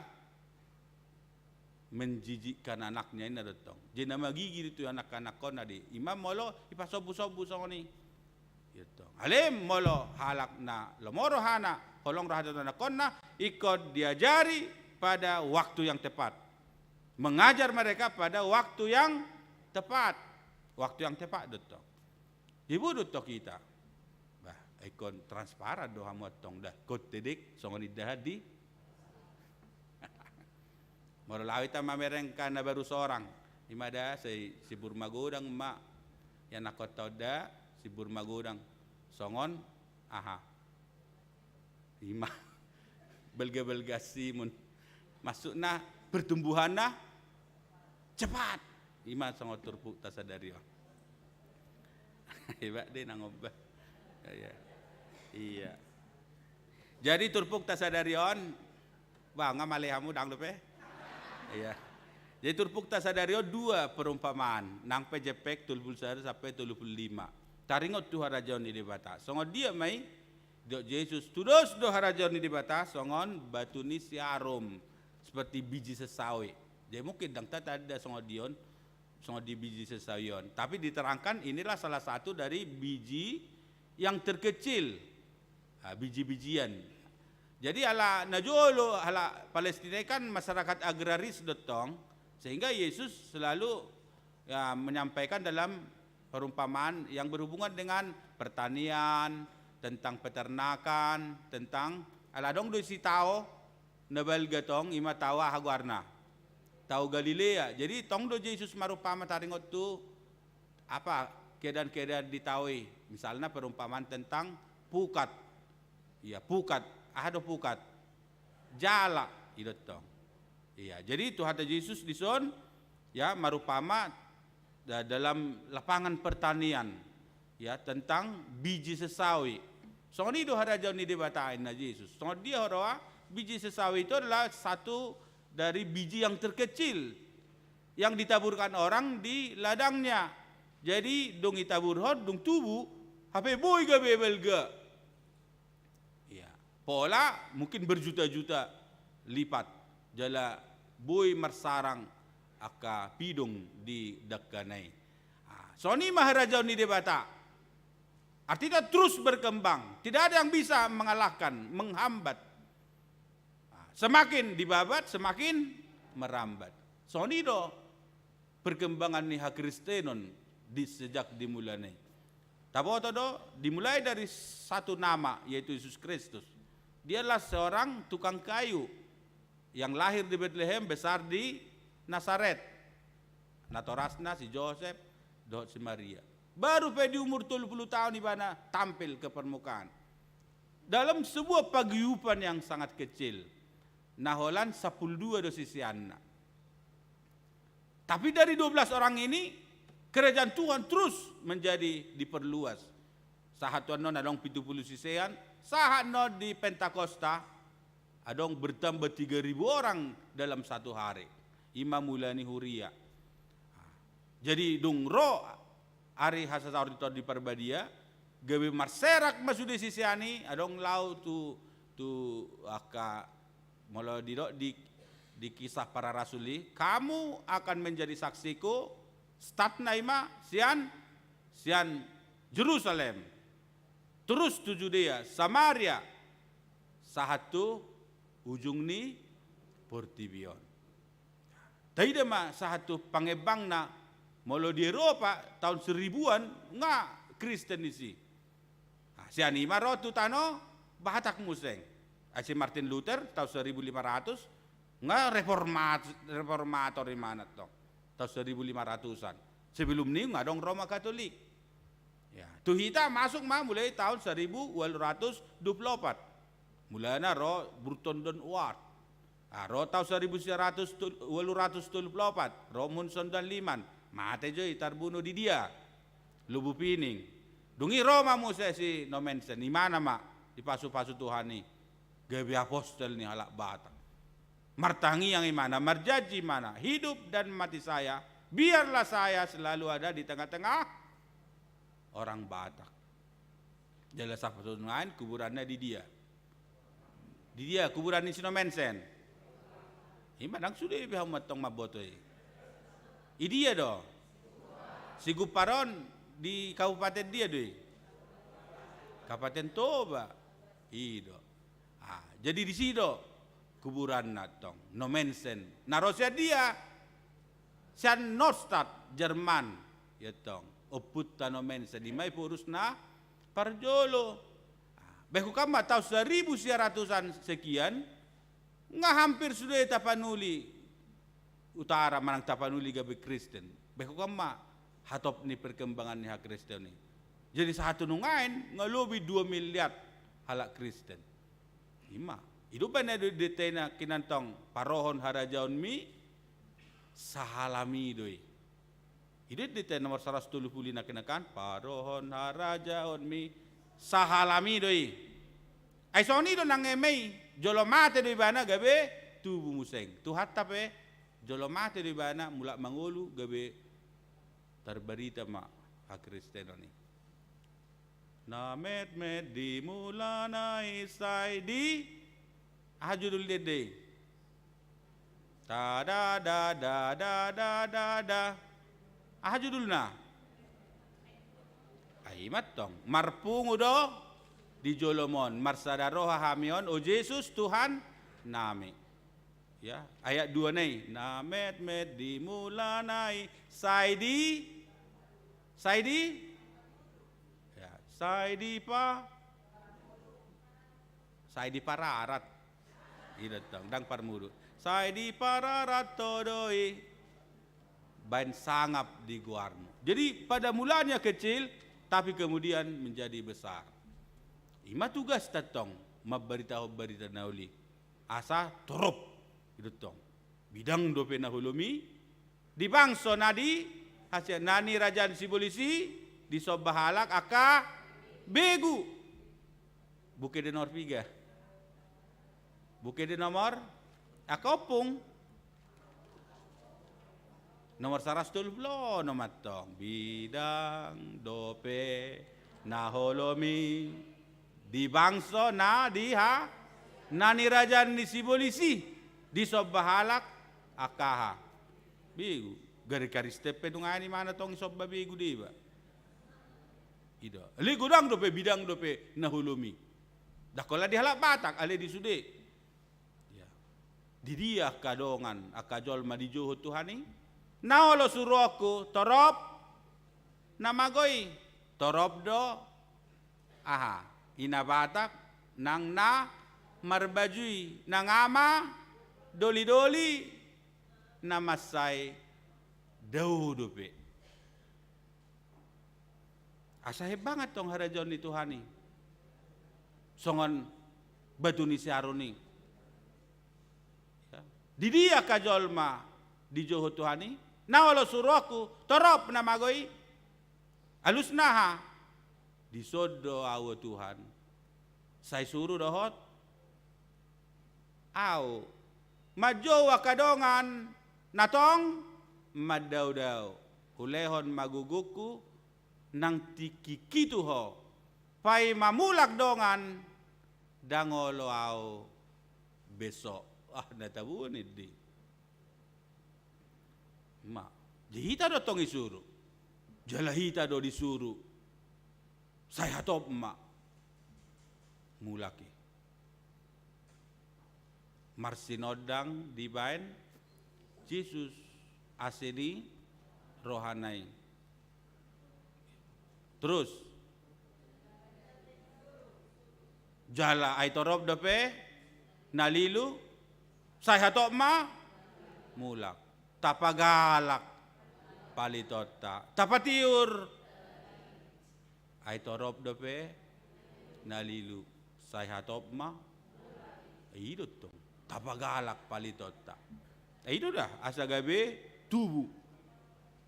menjijikkan anaknya, ninna do tong. Jadi na magigi do tu anak-anakkonna do i. I ma molo dipasombu-sombu songon i. Iya tong. Alai molo halak na lomo rohana, holong roha tu anakkonna, ingkon diajari pada waktu yang tepat. Mengajar mereka pada waktu yang tepat. Waktu yang tepat do tong. Jadi boi do tong hita. Bah, ingkon transparan do hamu antong da. Ingkon tedek songon indahan di. Molo laho hita mamereng angka na baru sorang, i ma da, sai sibur magodang ma. Ia na kota on da, sibur magodang. Songon aha? I ma balga-balga simun. Maksudna pertumbuhanna cepat. I ma songon turpukta sadari on. Hebat deh nang omba. Iya. Iya. Jadi turpukta sadari on, bah, nga male hamu ndang dope? Iya. Jadi turpukta sadari on dua perumpamaan, nang pe jempek tolu pulu sada sampe tolu pulu lima. Taringot tu harajaon ni Debata. Songon dia ma i, didok Jesus, tudos do harajaon ni Debata songon batu ni siarum, seperti biji sesawi. Jadi mungkin ndang tatanda songon dia on, songon dia biji sesawi on. Tapi diterangkan inilah salah satu dari biji yang terkecil. Ah, biji-bijian. Jadi ala na jolo, ala Palestina i kan masyarakat agraris do tong, sehingga Yesus selalu, ya, menyampaikan dalam perumpamaan yang berhubungan dengan pertanian, tentang peternakan, tentang, ala adong do disi tao na balga tong, i ma tao aha goarna? Tao Galilea. Jadi tong do Jesus marumpama taringot tu apa, keadaan-keadaan di tao i. Misalna perumpamaan tentang pukat. Iya, pukat. Aha do pukat? Jala, i do tong. Iya, jadi Tuhanta Jesus dison, ya, marumpama da-, dalam lapangan pertanian, ya, tentang biji sesawi. Songon i do harajaon ni Debata, ninna Jesus. Songon dia ho roha, biji sesawi itu adalah satu dari biji yang terkecil yang ditaburkan orang di ladangnya. Jadi dung ditaburhon, dung tubu, hape boi gabe balga. Iya. Pola mungkin berjuta-juta lipat jala boi marsarang angka pidong di dangkana i. Ah, songon i ma harajaon ni Debata. Artinya terus berkembang, tidak ada yang bisa mengalahkan, menghambat. Ah, semakin dibabat, semakin merambat. Songon i do perkembangan ni hakristenon di sejak dimulana i. Taboto do, dimulai dari satu nama, yaitu Yesus Kristus. Dia adalah seorang tukang kayu yang lahir di Betlehem, besar di Nasaret. Natorasna si Josep dohot si Maria. Baru pe di umur tolu pulu taon ibana tampil ke permukaan. Dalam sebuah paguyupan yang sangat kecil, na holan sampulu dua do siseanna. Tapi dari dua belas orang ini, kerajaan Tuhan terus menjadi diperluas. Sahat tu annon adong pitu pulu sisean, sahat non di Pentakosta, adong bertambah tiga ribu orang dalam satu hari. I ma mula ni huria. Jadi dung ro ari hasasaor ni Tondi Parbadia, gabe marserak ma sude sisean i, adong laho tu, tu angka, molo didok di, di Kisah Para Rasul i, "Kamu akan menjadi saksiku," statna i ma sian, sian Jerusalem, torus tu Judea, Samaria, sahat tu ujung ni portibi on. Taida ma sahat tu pangembangna, molo di Eropa taon seribuan nga Kristen disi. Nah, sian i ma ro tu tano Batak muse. Ai si Martin Luther tahun seribu lima ratus, nga reformat-, reformator imana tong. Tahun seribu lima ratusan. Sebelum ni nga adong Roma Katolik. Ya, tu hita masuk ma mulai tahun seribu ualu ratus dua puluh opat. Mulana ro Burton dan Ward. Ah, ro tahun seribu sia ratus tul-, ualu ratus tolu puluh opat, ro Munson dan Liman. Mate jo i, tarbunuh di dia. Lubu Pining. Dung i ro ma muse si Nommensen, imana ma dipasu-pasu Tuhan i. Gabe apostel ni halak Batak. Martangiang imana, marjanji imana, hidup dan mati saya, biarlah saya selalu ada di tengah-tengah orang Batak. Jala sahat tu nuaeng kuburanna di dia? Di dia kuburan ni si Nommensen? Ima ndang sude be hamu antong mamboto i. I dia do? Sigumpar on di kabupaten dia do i? Kabupaten Toba. I do. Ah, jadi disi do kuburanna tong, Nommensen. Na ro sian dia? Sian Neustadt, Jerman. Ia tong, ompunta Nommensen, ima i purusna parjolo. Ah, bahen hamu ma tahun seribu sia ratusan sekian, nga hampir sude Tapanuli Utara manang Tapanuli gabe Kristen. Bahen hamu ma hatop ni perkembangan ni hakristenon i. Jadi sahat tu nuaeng nga lobi dua miliar halak Kristen. Ima. I do umbahen na do didok na nangkin antong, parohon harajaonmi, sahalami do i. I do didok na nomor saratus tolu pulu lima nangkin kan, parohon harajaonmi, sahalami do i. Ai songon i do nang eme i, jolo mate do ibana gabe tubu muse. Tuhanta pe, jolo mate do ibana mulak mangolu gabe tarbarita ma hakristenon i. Na metmet di mulana i sai di, aha judul ni ende i? Tada da da da da da da. Aha judulna? Ai ima tong, marpungu do di jolom on, marsada roha hami on, o Jesus Tuhannami. Ya, ayat dua na i, na metmet di mulana i, sai di, sai di, ya, sai di pa, sai dipararat. I do tong, ndang parmudu. Sai dipararat ho do i, bahen sangap di goarmu. Jadi pada mulanya kecil, tapi kemudian menjadi besar. Ima tugasta tong, mambaritahon barita na uli. Asa torop, i do tong. Bidang dope na holom i, di bangso na di, hasia na niraja ni sibolis i, disomba halak angka begu. Buku ende nomor piga? Buku ende nomor, angka ompung. Nomor saratus tolu pulu onom antong. Bidang dope na holom i di bangso na di ha, na niraja ni sibolis i, disomba halak angka aha? Begu. Gari Kristen pe nunga i mana tong disomba begu deba. I do. Alai godang dope, bidang dope na holom i. Ndang holan di halak Batak, alai di sude. Ya. Di dia angka dongan, angka jolma dijouhon Tuhan i? Na olo suruonku, torop na mago i, torop do aha? I na Batak, nang na marbaju i, nang ama, doli-doli, na mansai dao dope. Asa hembangan tong harajaon ni Tuhan i. Songon batu ni Saron i. Ya. Di dia angka jolma dijouhon Tuhan i? Na olo suruonku, torop na mago i. Alusna aha? Dison do ahu, o Tuhan, sai suru dohot ahu manjou angka dongan na tong mandao-dao. Hulehon ma gogongku nang tingkingki tu Ho. Paima mulak dongan, ndang olo ahu be so. Ah, na tabo ni di. Ma, jadi hita do tong disuru. Jala hita do disuru. Sai hatop ma mulak i. Marsinondang dibaen Jesus, asi ni rohana i. Terus. Jala ai torop dope na lilu, sai hatop ma mulak. Tapagalak palitonta. Tapatiur. Ai torop dope na lilu, sai hatop ma. I do tong. Tapagalak palitonta. I do da, asa gabe tubuh.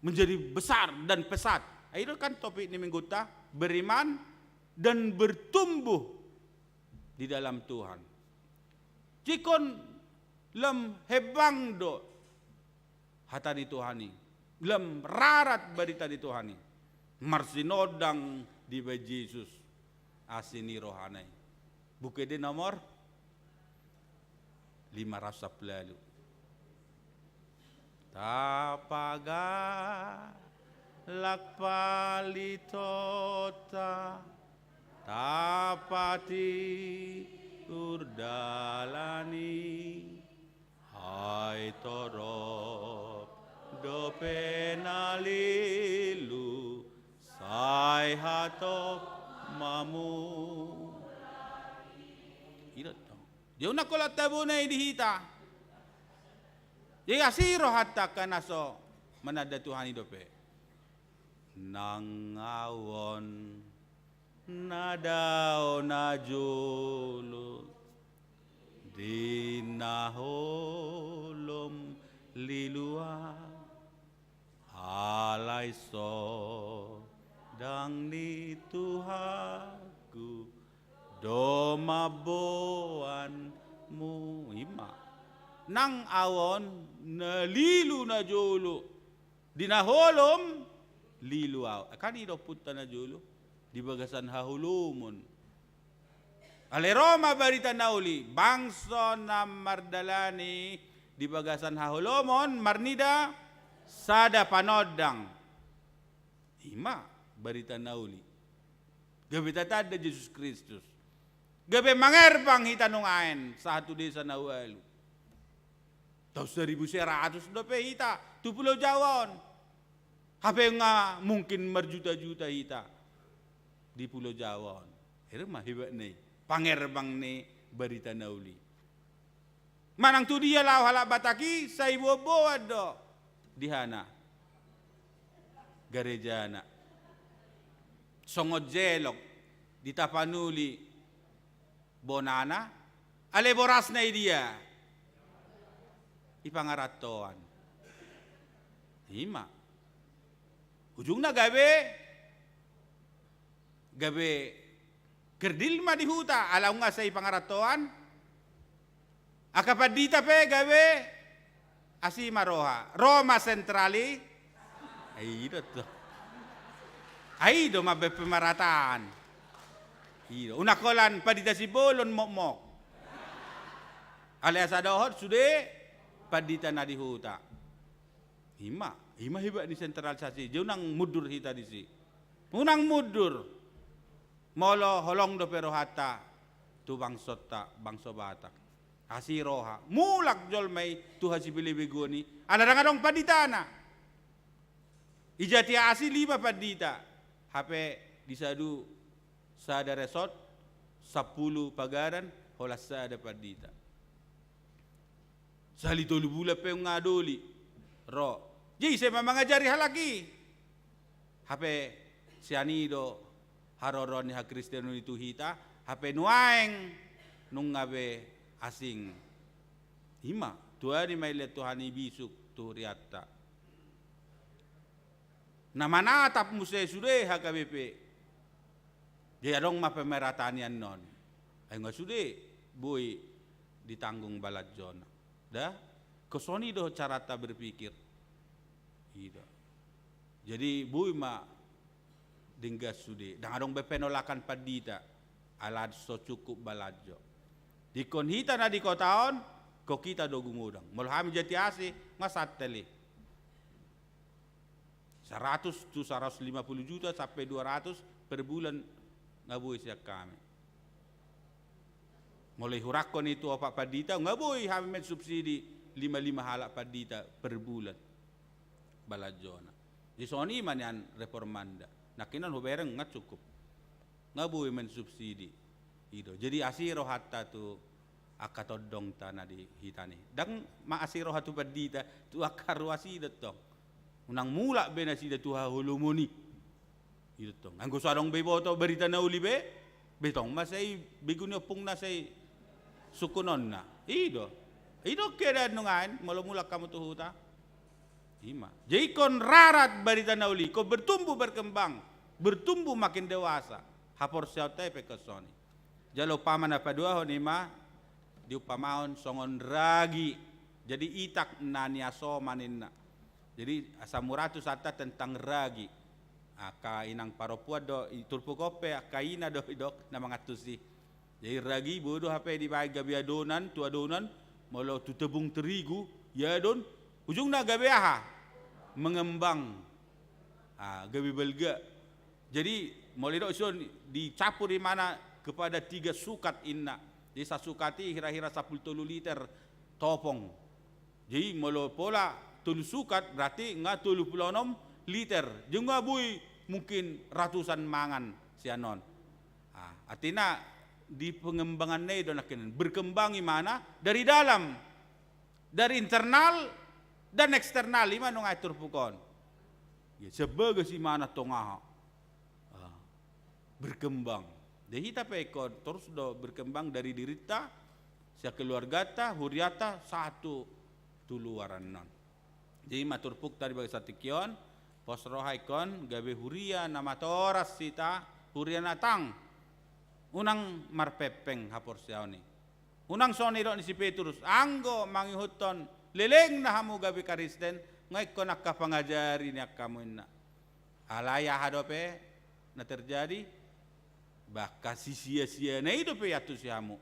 Menjadi besar dan pesat. I do kan topik ni minggunta, beriman dan bertumbuh di dalam Tuhan. Ingkon lam hembang do hata ni Tuhan i, lam rarat barita ni Tuhan i, marsinondang dibaen Jesus asi ni rohana i. Buku Ende nomor lima ratus sampulu ualu. Tapagalak palitonta, tapatiur dalan i, ai torop dope na lilu, sai hatop ma mulak. I do tong. Dia unang holan tabo na i di hita. Jadi asi rohanta angka na so mananda Tuhan i dope. Nang ahu on na dao na jolo di na holom lilu ahu. Alai so ndang ni Tuhanku do mamboanmu. I ma. Nang ahu on na lilu na jolo di na holom lilu ahu. Kan i do ompunta na jolo di bagasan haholomon. Alai ro ma barita na uli, bangso na mardalani di bagasan haholomon marnida sada panondang. I ma barita na uli. Gabe tatanda Jesus Kristus. Gabe mangerbang hita nuaeng sahat tu desa na ualu. Taon saribu seratus dope hita tu Pulo Jawa on. Hape nga mungkin marjuta-juta hita di Pulo Jawa on. I ma hebatna i, pangerbang ni barita na uli. Manang tu dia laho halak Batak i, sai boan-boan do di hana garejana. Songon jelok di Tapanuli bonana, alai borasna i dia? I pangarantoan. I ma. Ujungna gabe, gabe kerdil ma di huta, ala nunga sai pangarantoan. Angka pandita pe gabe asi ma roha. Ro ma sentral i. I do tong. Ai i do mambaen pemerataan. I do. Unang holan pandita Simbolon mokmok. Alai asa dohot sude pandita na di huta. I ma, i ma hebat ni sentralisasi. Jadi unang mundur hita disi. Unang mundur. Molo holong dope rohanta tu bangsonta, bangso Batak. Asi roha. Mulak jolma i tu hasipelebeguon i. Ala ndang adong panditana. I Jati Asi lima pandita. Hape di Sadu sada resort, sampulu pagaran, holan sada pandita. Sahali tolu bulan pe nga doli ro. Jadi ise ma mangajari halak i? Hape sian i do haroroan ni hakristenon i tu hita, hape nuaeng nunga be asing. I ma, tuani ma i lean Tuhan i bisuk tu hurianta. Na manatap muse sude H K B P. Jadi adong ma pemerataan i annon. Ai nga sude boi ditanggung balanjona. Da? Ingkon songon i do caranta berpikir. I do. Jadi boi ma denggan sude. Ndang adong be penolakan pandita. Ala so cukup balanjo. Ingkon hita na di kota on, ingkon hita do gumogang. Molo hami Jati Asi, nga santel i. Saratus tu saratus lima puluh juta sampe dua ratus per bulan nga boi sian hami. Molo ihurangkon i tu opat pandita, nga boi hami mansubsidi lima-lima halak pandita per bulan balanjona. Jadi songon i ma nian reformanda. Nangkinan hubereng nga cukup. Nga boi mansubsidi. I do. Jadi asi rohanta tu angka tondongta na di hita i. Ndang ma asi roha tu pandita, tu angka ruas i do tong. Unang mulak be nasida tu haholomon i. I do tong. Anggo so adong be iboto barita na uli be, betong ma sai begu ni ompungna sai sungkunonna. I do. I do keadaan nuaeng, molo mulak hamu tu huta. I ma. Jadi ingkon rarat barita na uli, ingkon bertumbuh berkembang, bertumbuh makin dewasa. Haporseaonta i pe ingkon songon i. Jala umpama na paduahon i ma, diumpamahon songon ragi. Jadi itak na niasoman ninna. Jadi asam uratus hata tentang ragi. Angka inang parompuan do, i turpuk on pe angka ina do didok na mangantusi. Jadi ragi boi do hape dibaen gabe adonan, tu adonan, molo tu tepung terigu, iadon, ujungna gabe aha? Mengembang. Ah, gabe balga. Jadi molo didok dison, dicampur imana kepada tiga sukat inna. Jadi sasukat i hira-hira sampulu tolu liter topong. Jadi molo pola tolu sukat berarti nga tolu pulu onom liter. Jadi nga boi mungkin ratusan mangan sian on. Ah, artina di pengembanganna i do nangkin berkembang imana dari dalam, dari internal dan eksternal, i ma nunga i turpuk on. Ya, sebagai si mana tong aha. Ah, berkembang. Jadi hita pe ingkon torus do berkembang dari dirinta, sian keluargata, huriata, sahat tu luaran on. Jadi i ma turpukta di bagasan tingki on, pos roha ingkon gabe huria na matoras hita, huria na tang. Unang marpengpeng haporseaon i. Unang songon nidok ni si Petrus, anggo mangihuthon lelengna hamu gabe Kristen, nga ingkon angka pangajari ni angka hamu inna. Alai aha dope na terjadi? Bah, angka sisia-siana i dope iantusi hamu.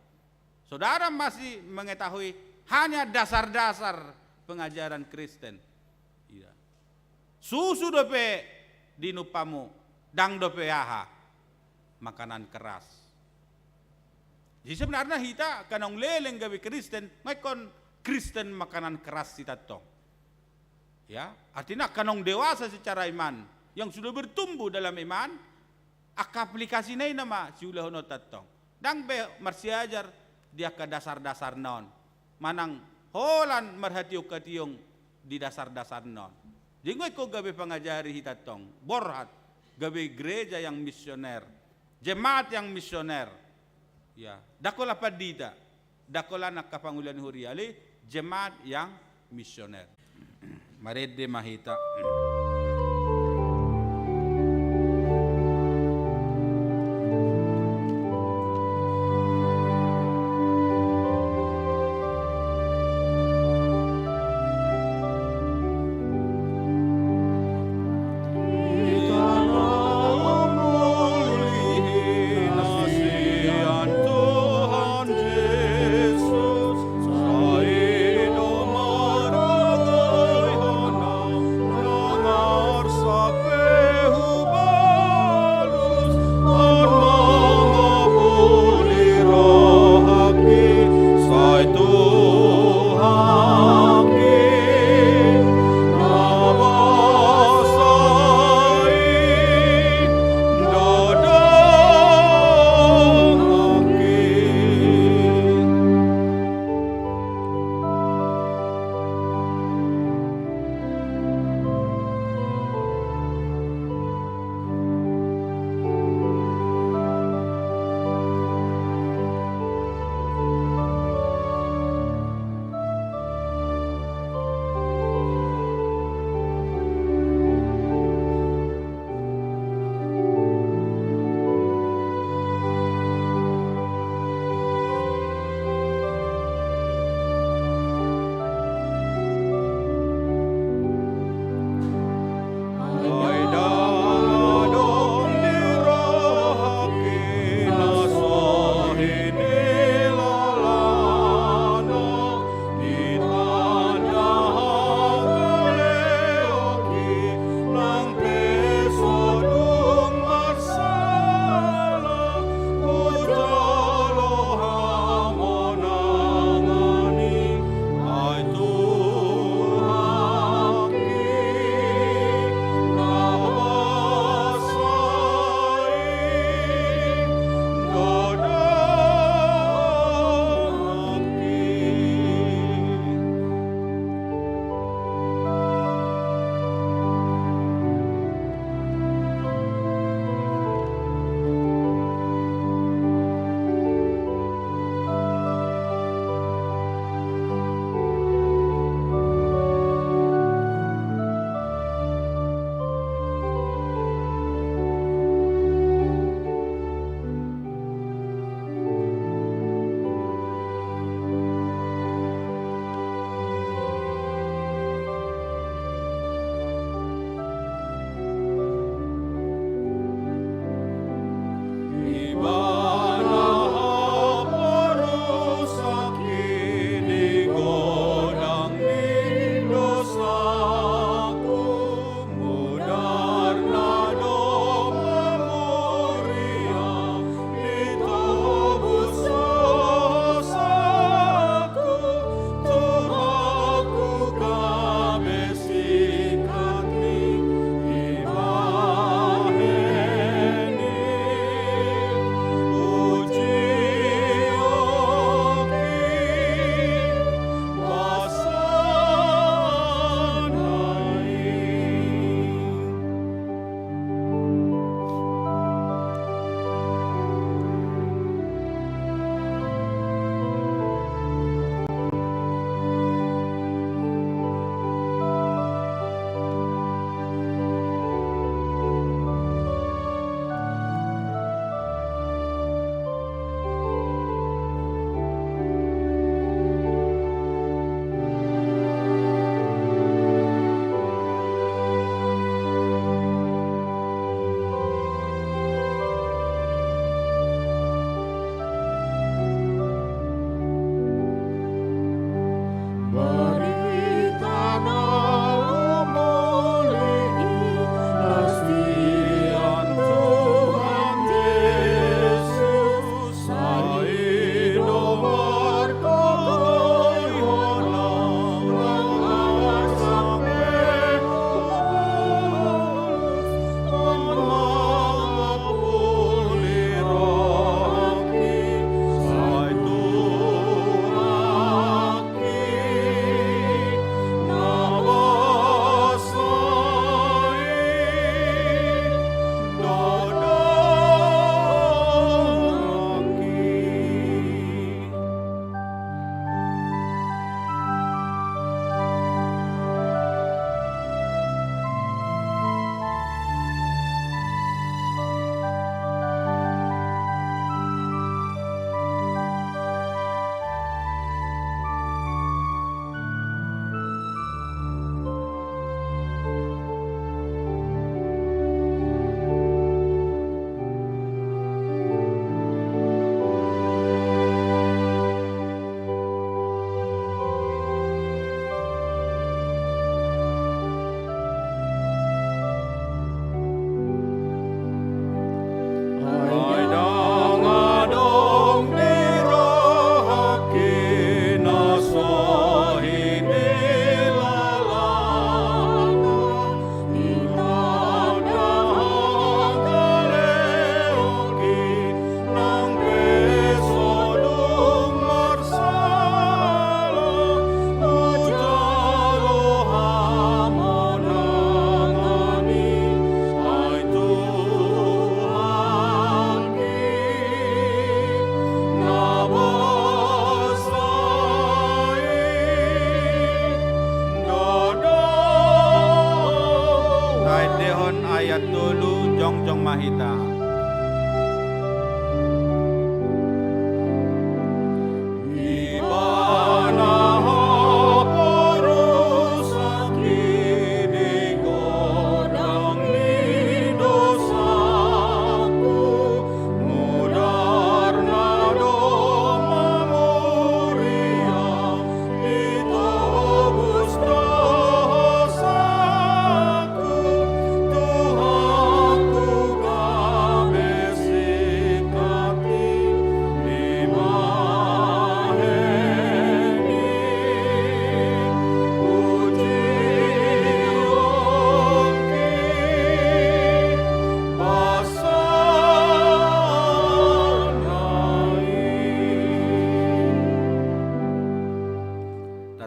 Saudara masih mengetahui hanya dasar-dasar pengajaran Kristen. Iya. Susu dope diinum hamu, ndang dope aha? Makanan keras. Jadi sebenarna hita angka naung leleng gabe Kristen, nga ingkon Kristen makanan keras hita tong. Ya, artina angka naung dewasa secara iman, yang sudah bertumbuh dalam iman, angka aplikasina i nama siulahononta tong. Ndang be marsiajar di angka dasar-dasarna on. Manang holan marhationg-hationg di dasar-dasarna on. Jadi nga ingkon gabe pangajari hita tong. Borhat, gabe gereja yang misioner. Jemaat yang misioner. Ya, ndang holan pandita. Ndang holan angka pangula ni huria, alai jemaat yang misioner. Marende ma hita.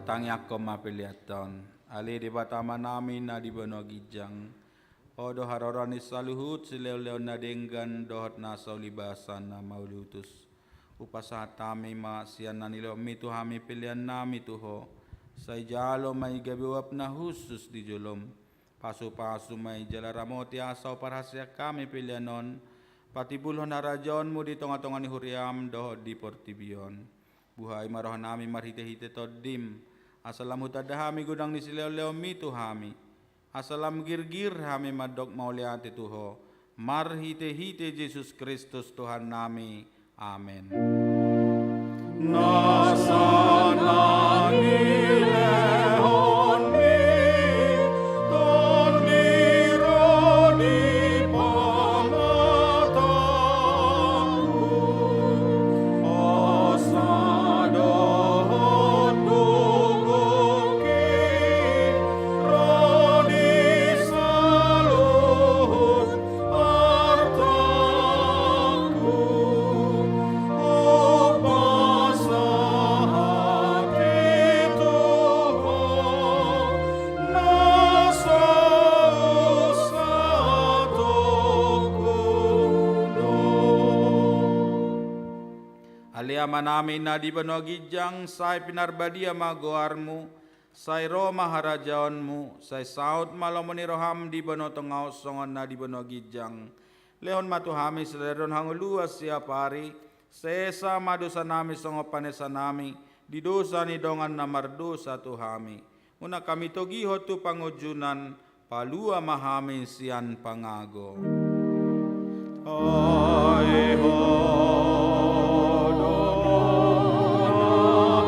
Tangiangkon ma peleanta on. Ale Debata Amanami na di banua ginjang, Ho do haroroan ni saluhut silehonlehon na denggan dohot na saulibasa na mauliutus. Hupasahat hami ma sian na nilehonmi tu hami peleannami tu Ho. Sai jalo ma i gabe uap na hushus di jolom. Pasupasu ma i jala ramoti asa huparhaseang hami pelean on patimbulhon harajaonmu di tongatonga ni huriam dohot di portibi on. Buhai ma rohanami marhitehite Tondim, asa lam hutanda hami godang ni silehonlehonmi tu hami, asa lam girgir hami mandok mauliate tu Ho, marhitehite Jesus Kristus Tuhannami. Amen. Nasa na nilehonmi, Tondi ro di pamatangku, hosa dohot gogoki, ro di saluhut artangku, hupasahat i tu Ho, na so satongkin on. Ale Amanami na di banua ginjang, sai pinarbadia ma goarmu, sai ro ma harajaonmu, sai saut ma lomo ni roham di banua tonga on songon na di banua ginjang. Lehon ma tu hami sadari on hangoluan siapari, sesa ma dosanami songon panesanami di dosa ni dongan na mardosa tu hami. Unang hami togihon tu pangunjunan, palua ma hami sian pangago. Ai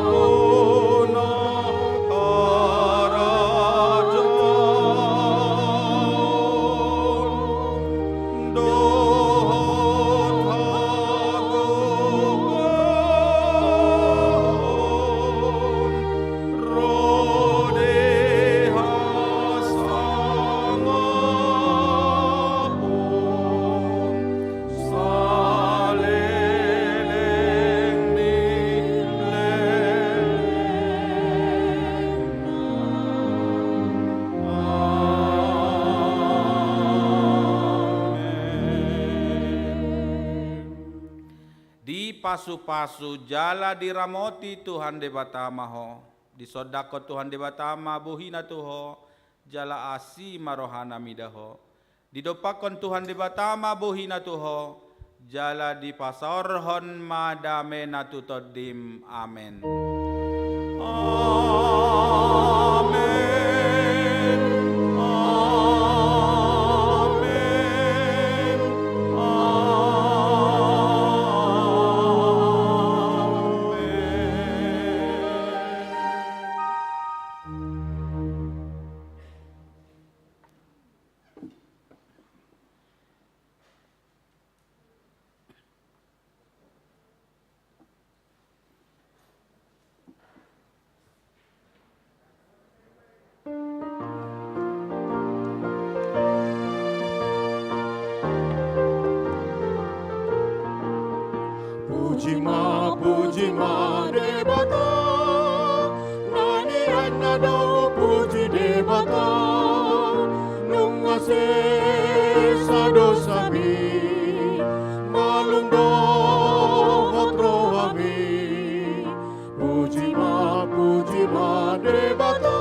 Ho do na harajaon dohot hagogoon, ro di hasangapon saleleng ni lelengna. Amen. Dipasupasu jala diramoti Tuhan Debata ma ho. Disondangkon Tuhan Debata ma bohina tu ho, jala asi ma rohana mida ho. Didompakkon Tuhan Debata ma bohina tu ho, jala dipasaorhon ma damena tu tondim. Amen. Amen. Amen. Amen. Puji ma, puji ma Debata, na nian na do puji Debata, nunga sesa dosami, malum dohot rohami. Puji ma, puji ma Debata,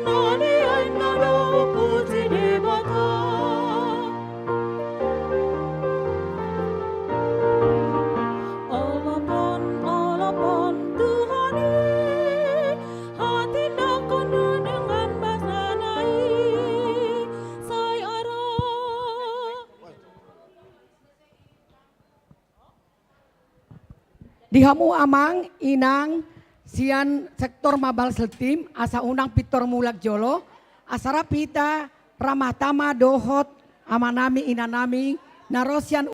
na nian na do puji Debata. Olopon, olopon Tuhan i, hatindangkon do dengan basana i, sai ara. Di hamu amang, inang, sian sektor Mabal Seltim, asa unang pintor mulak jolo, asa rap hita ramah tamah dohot amanami, inanami, na ro sian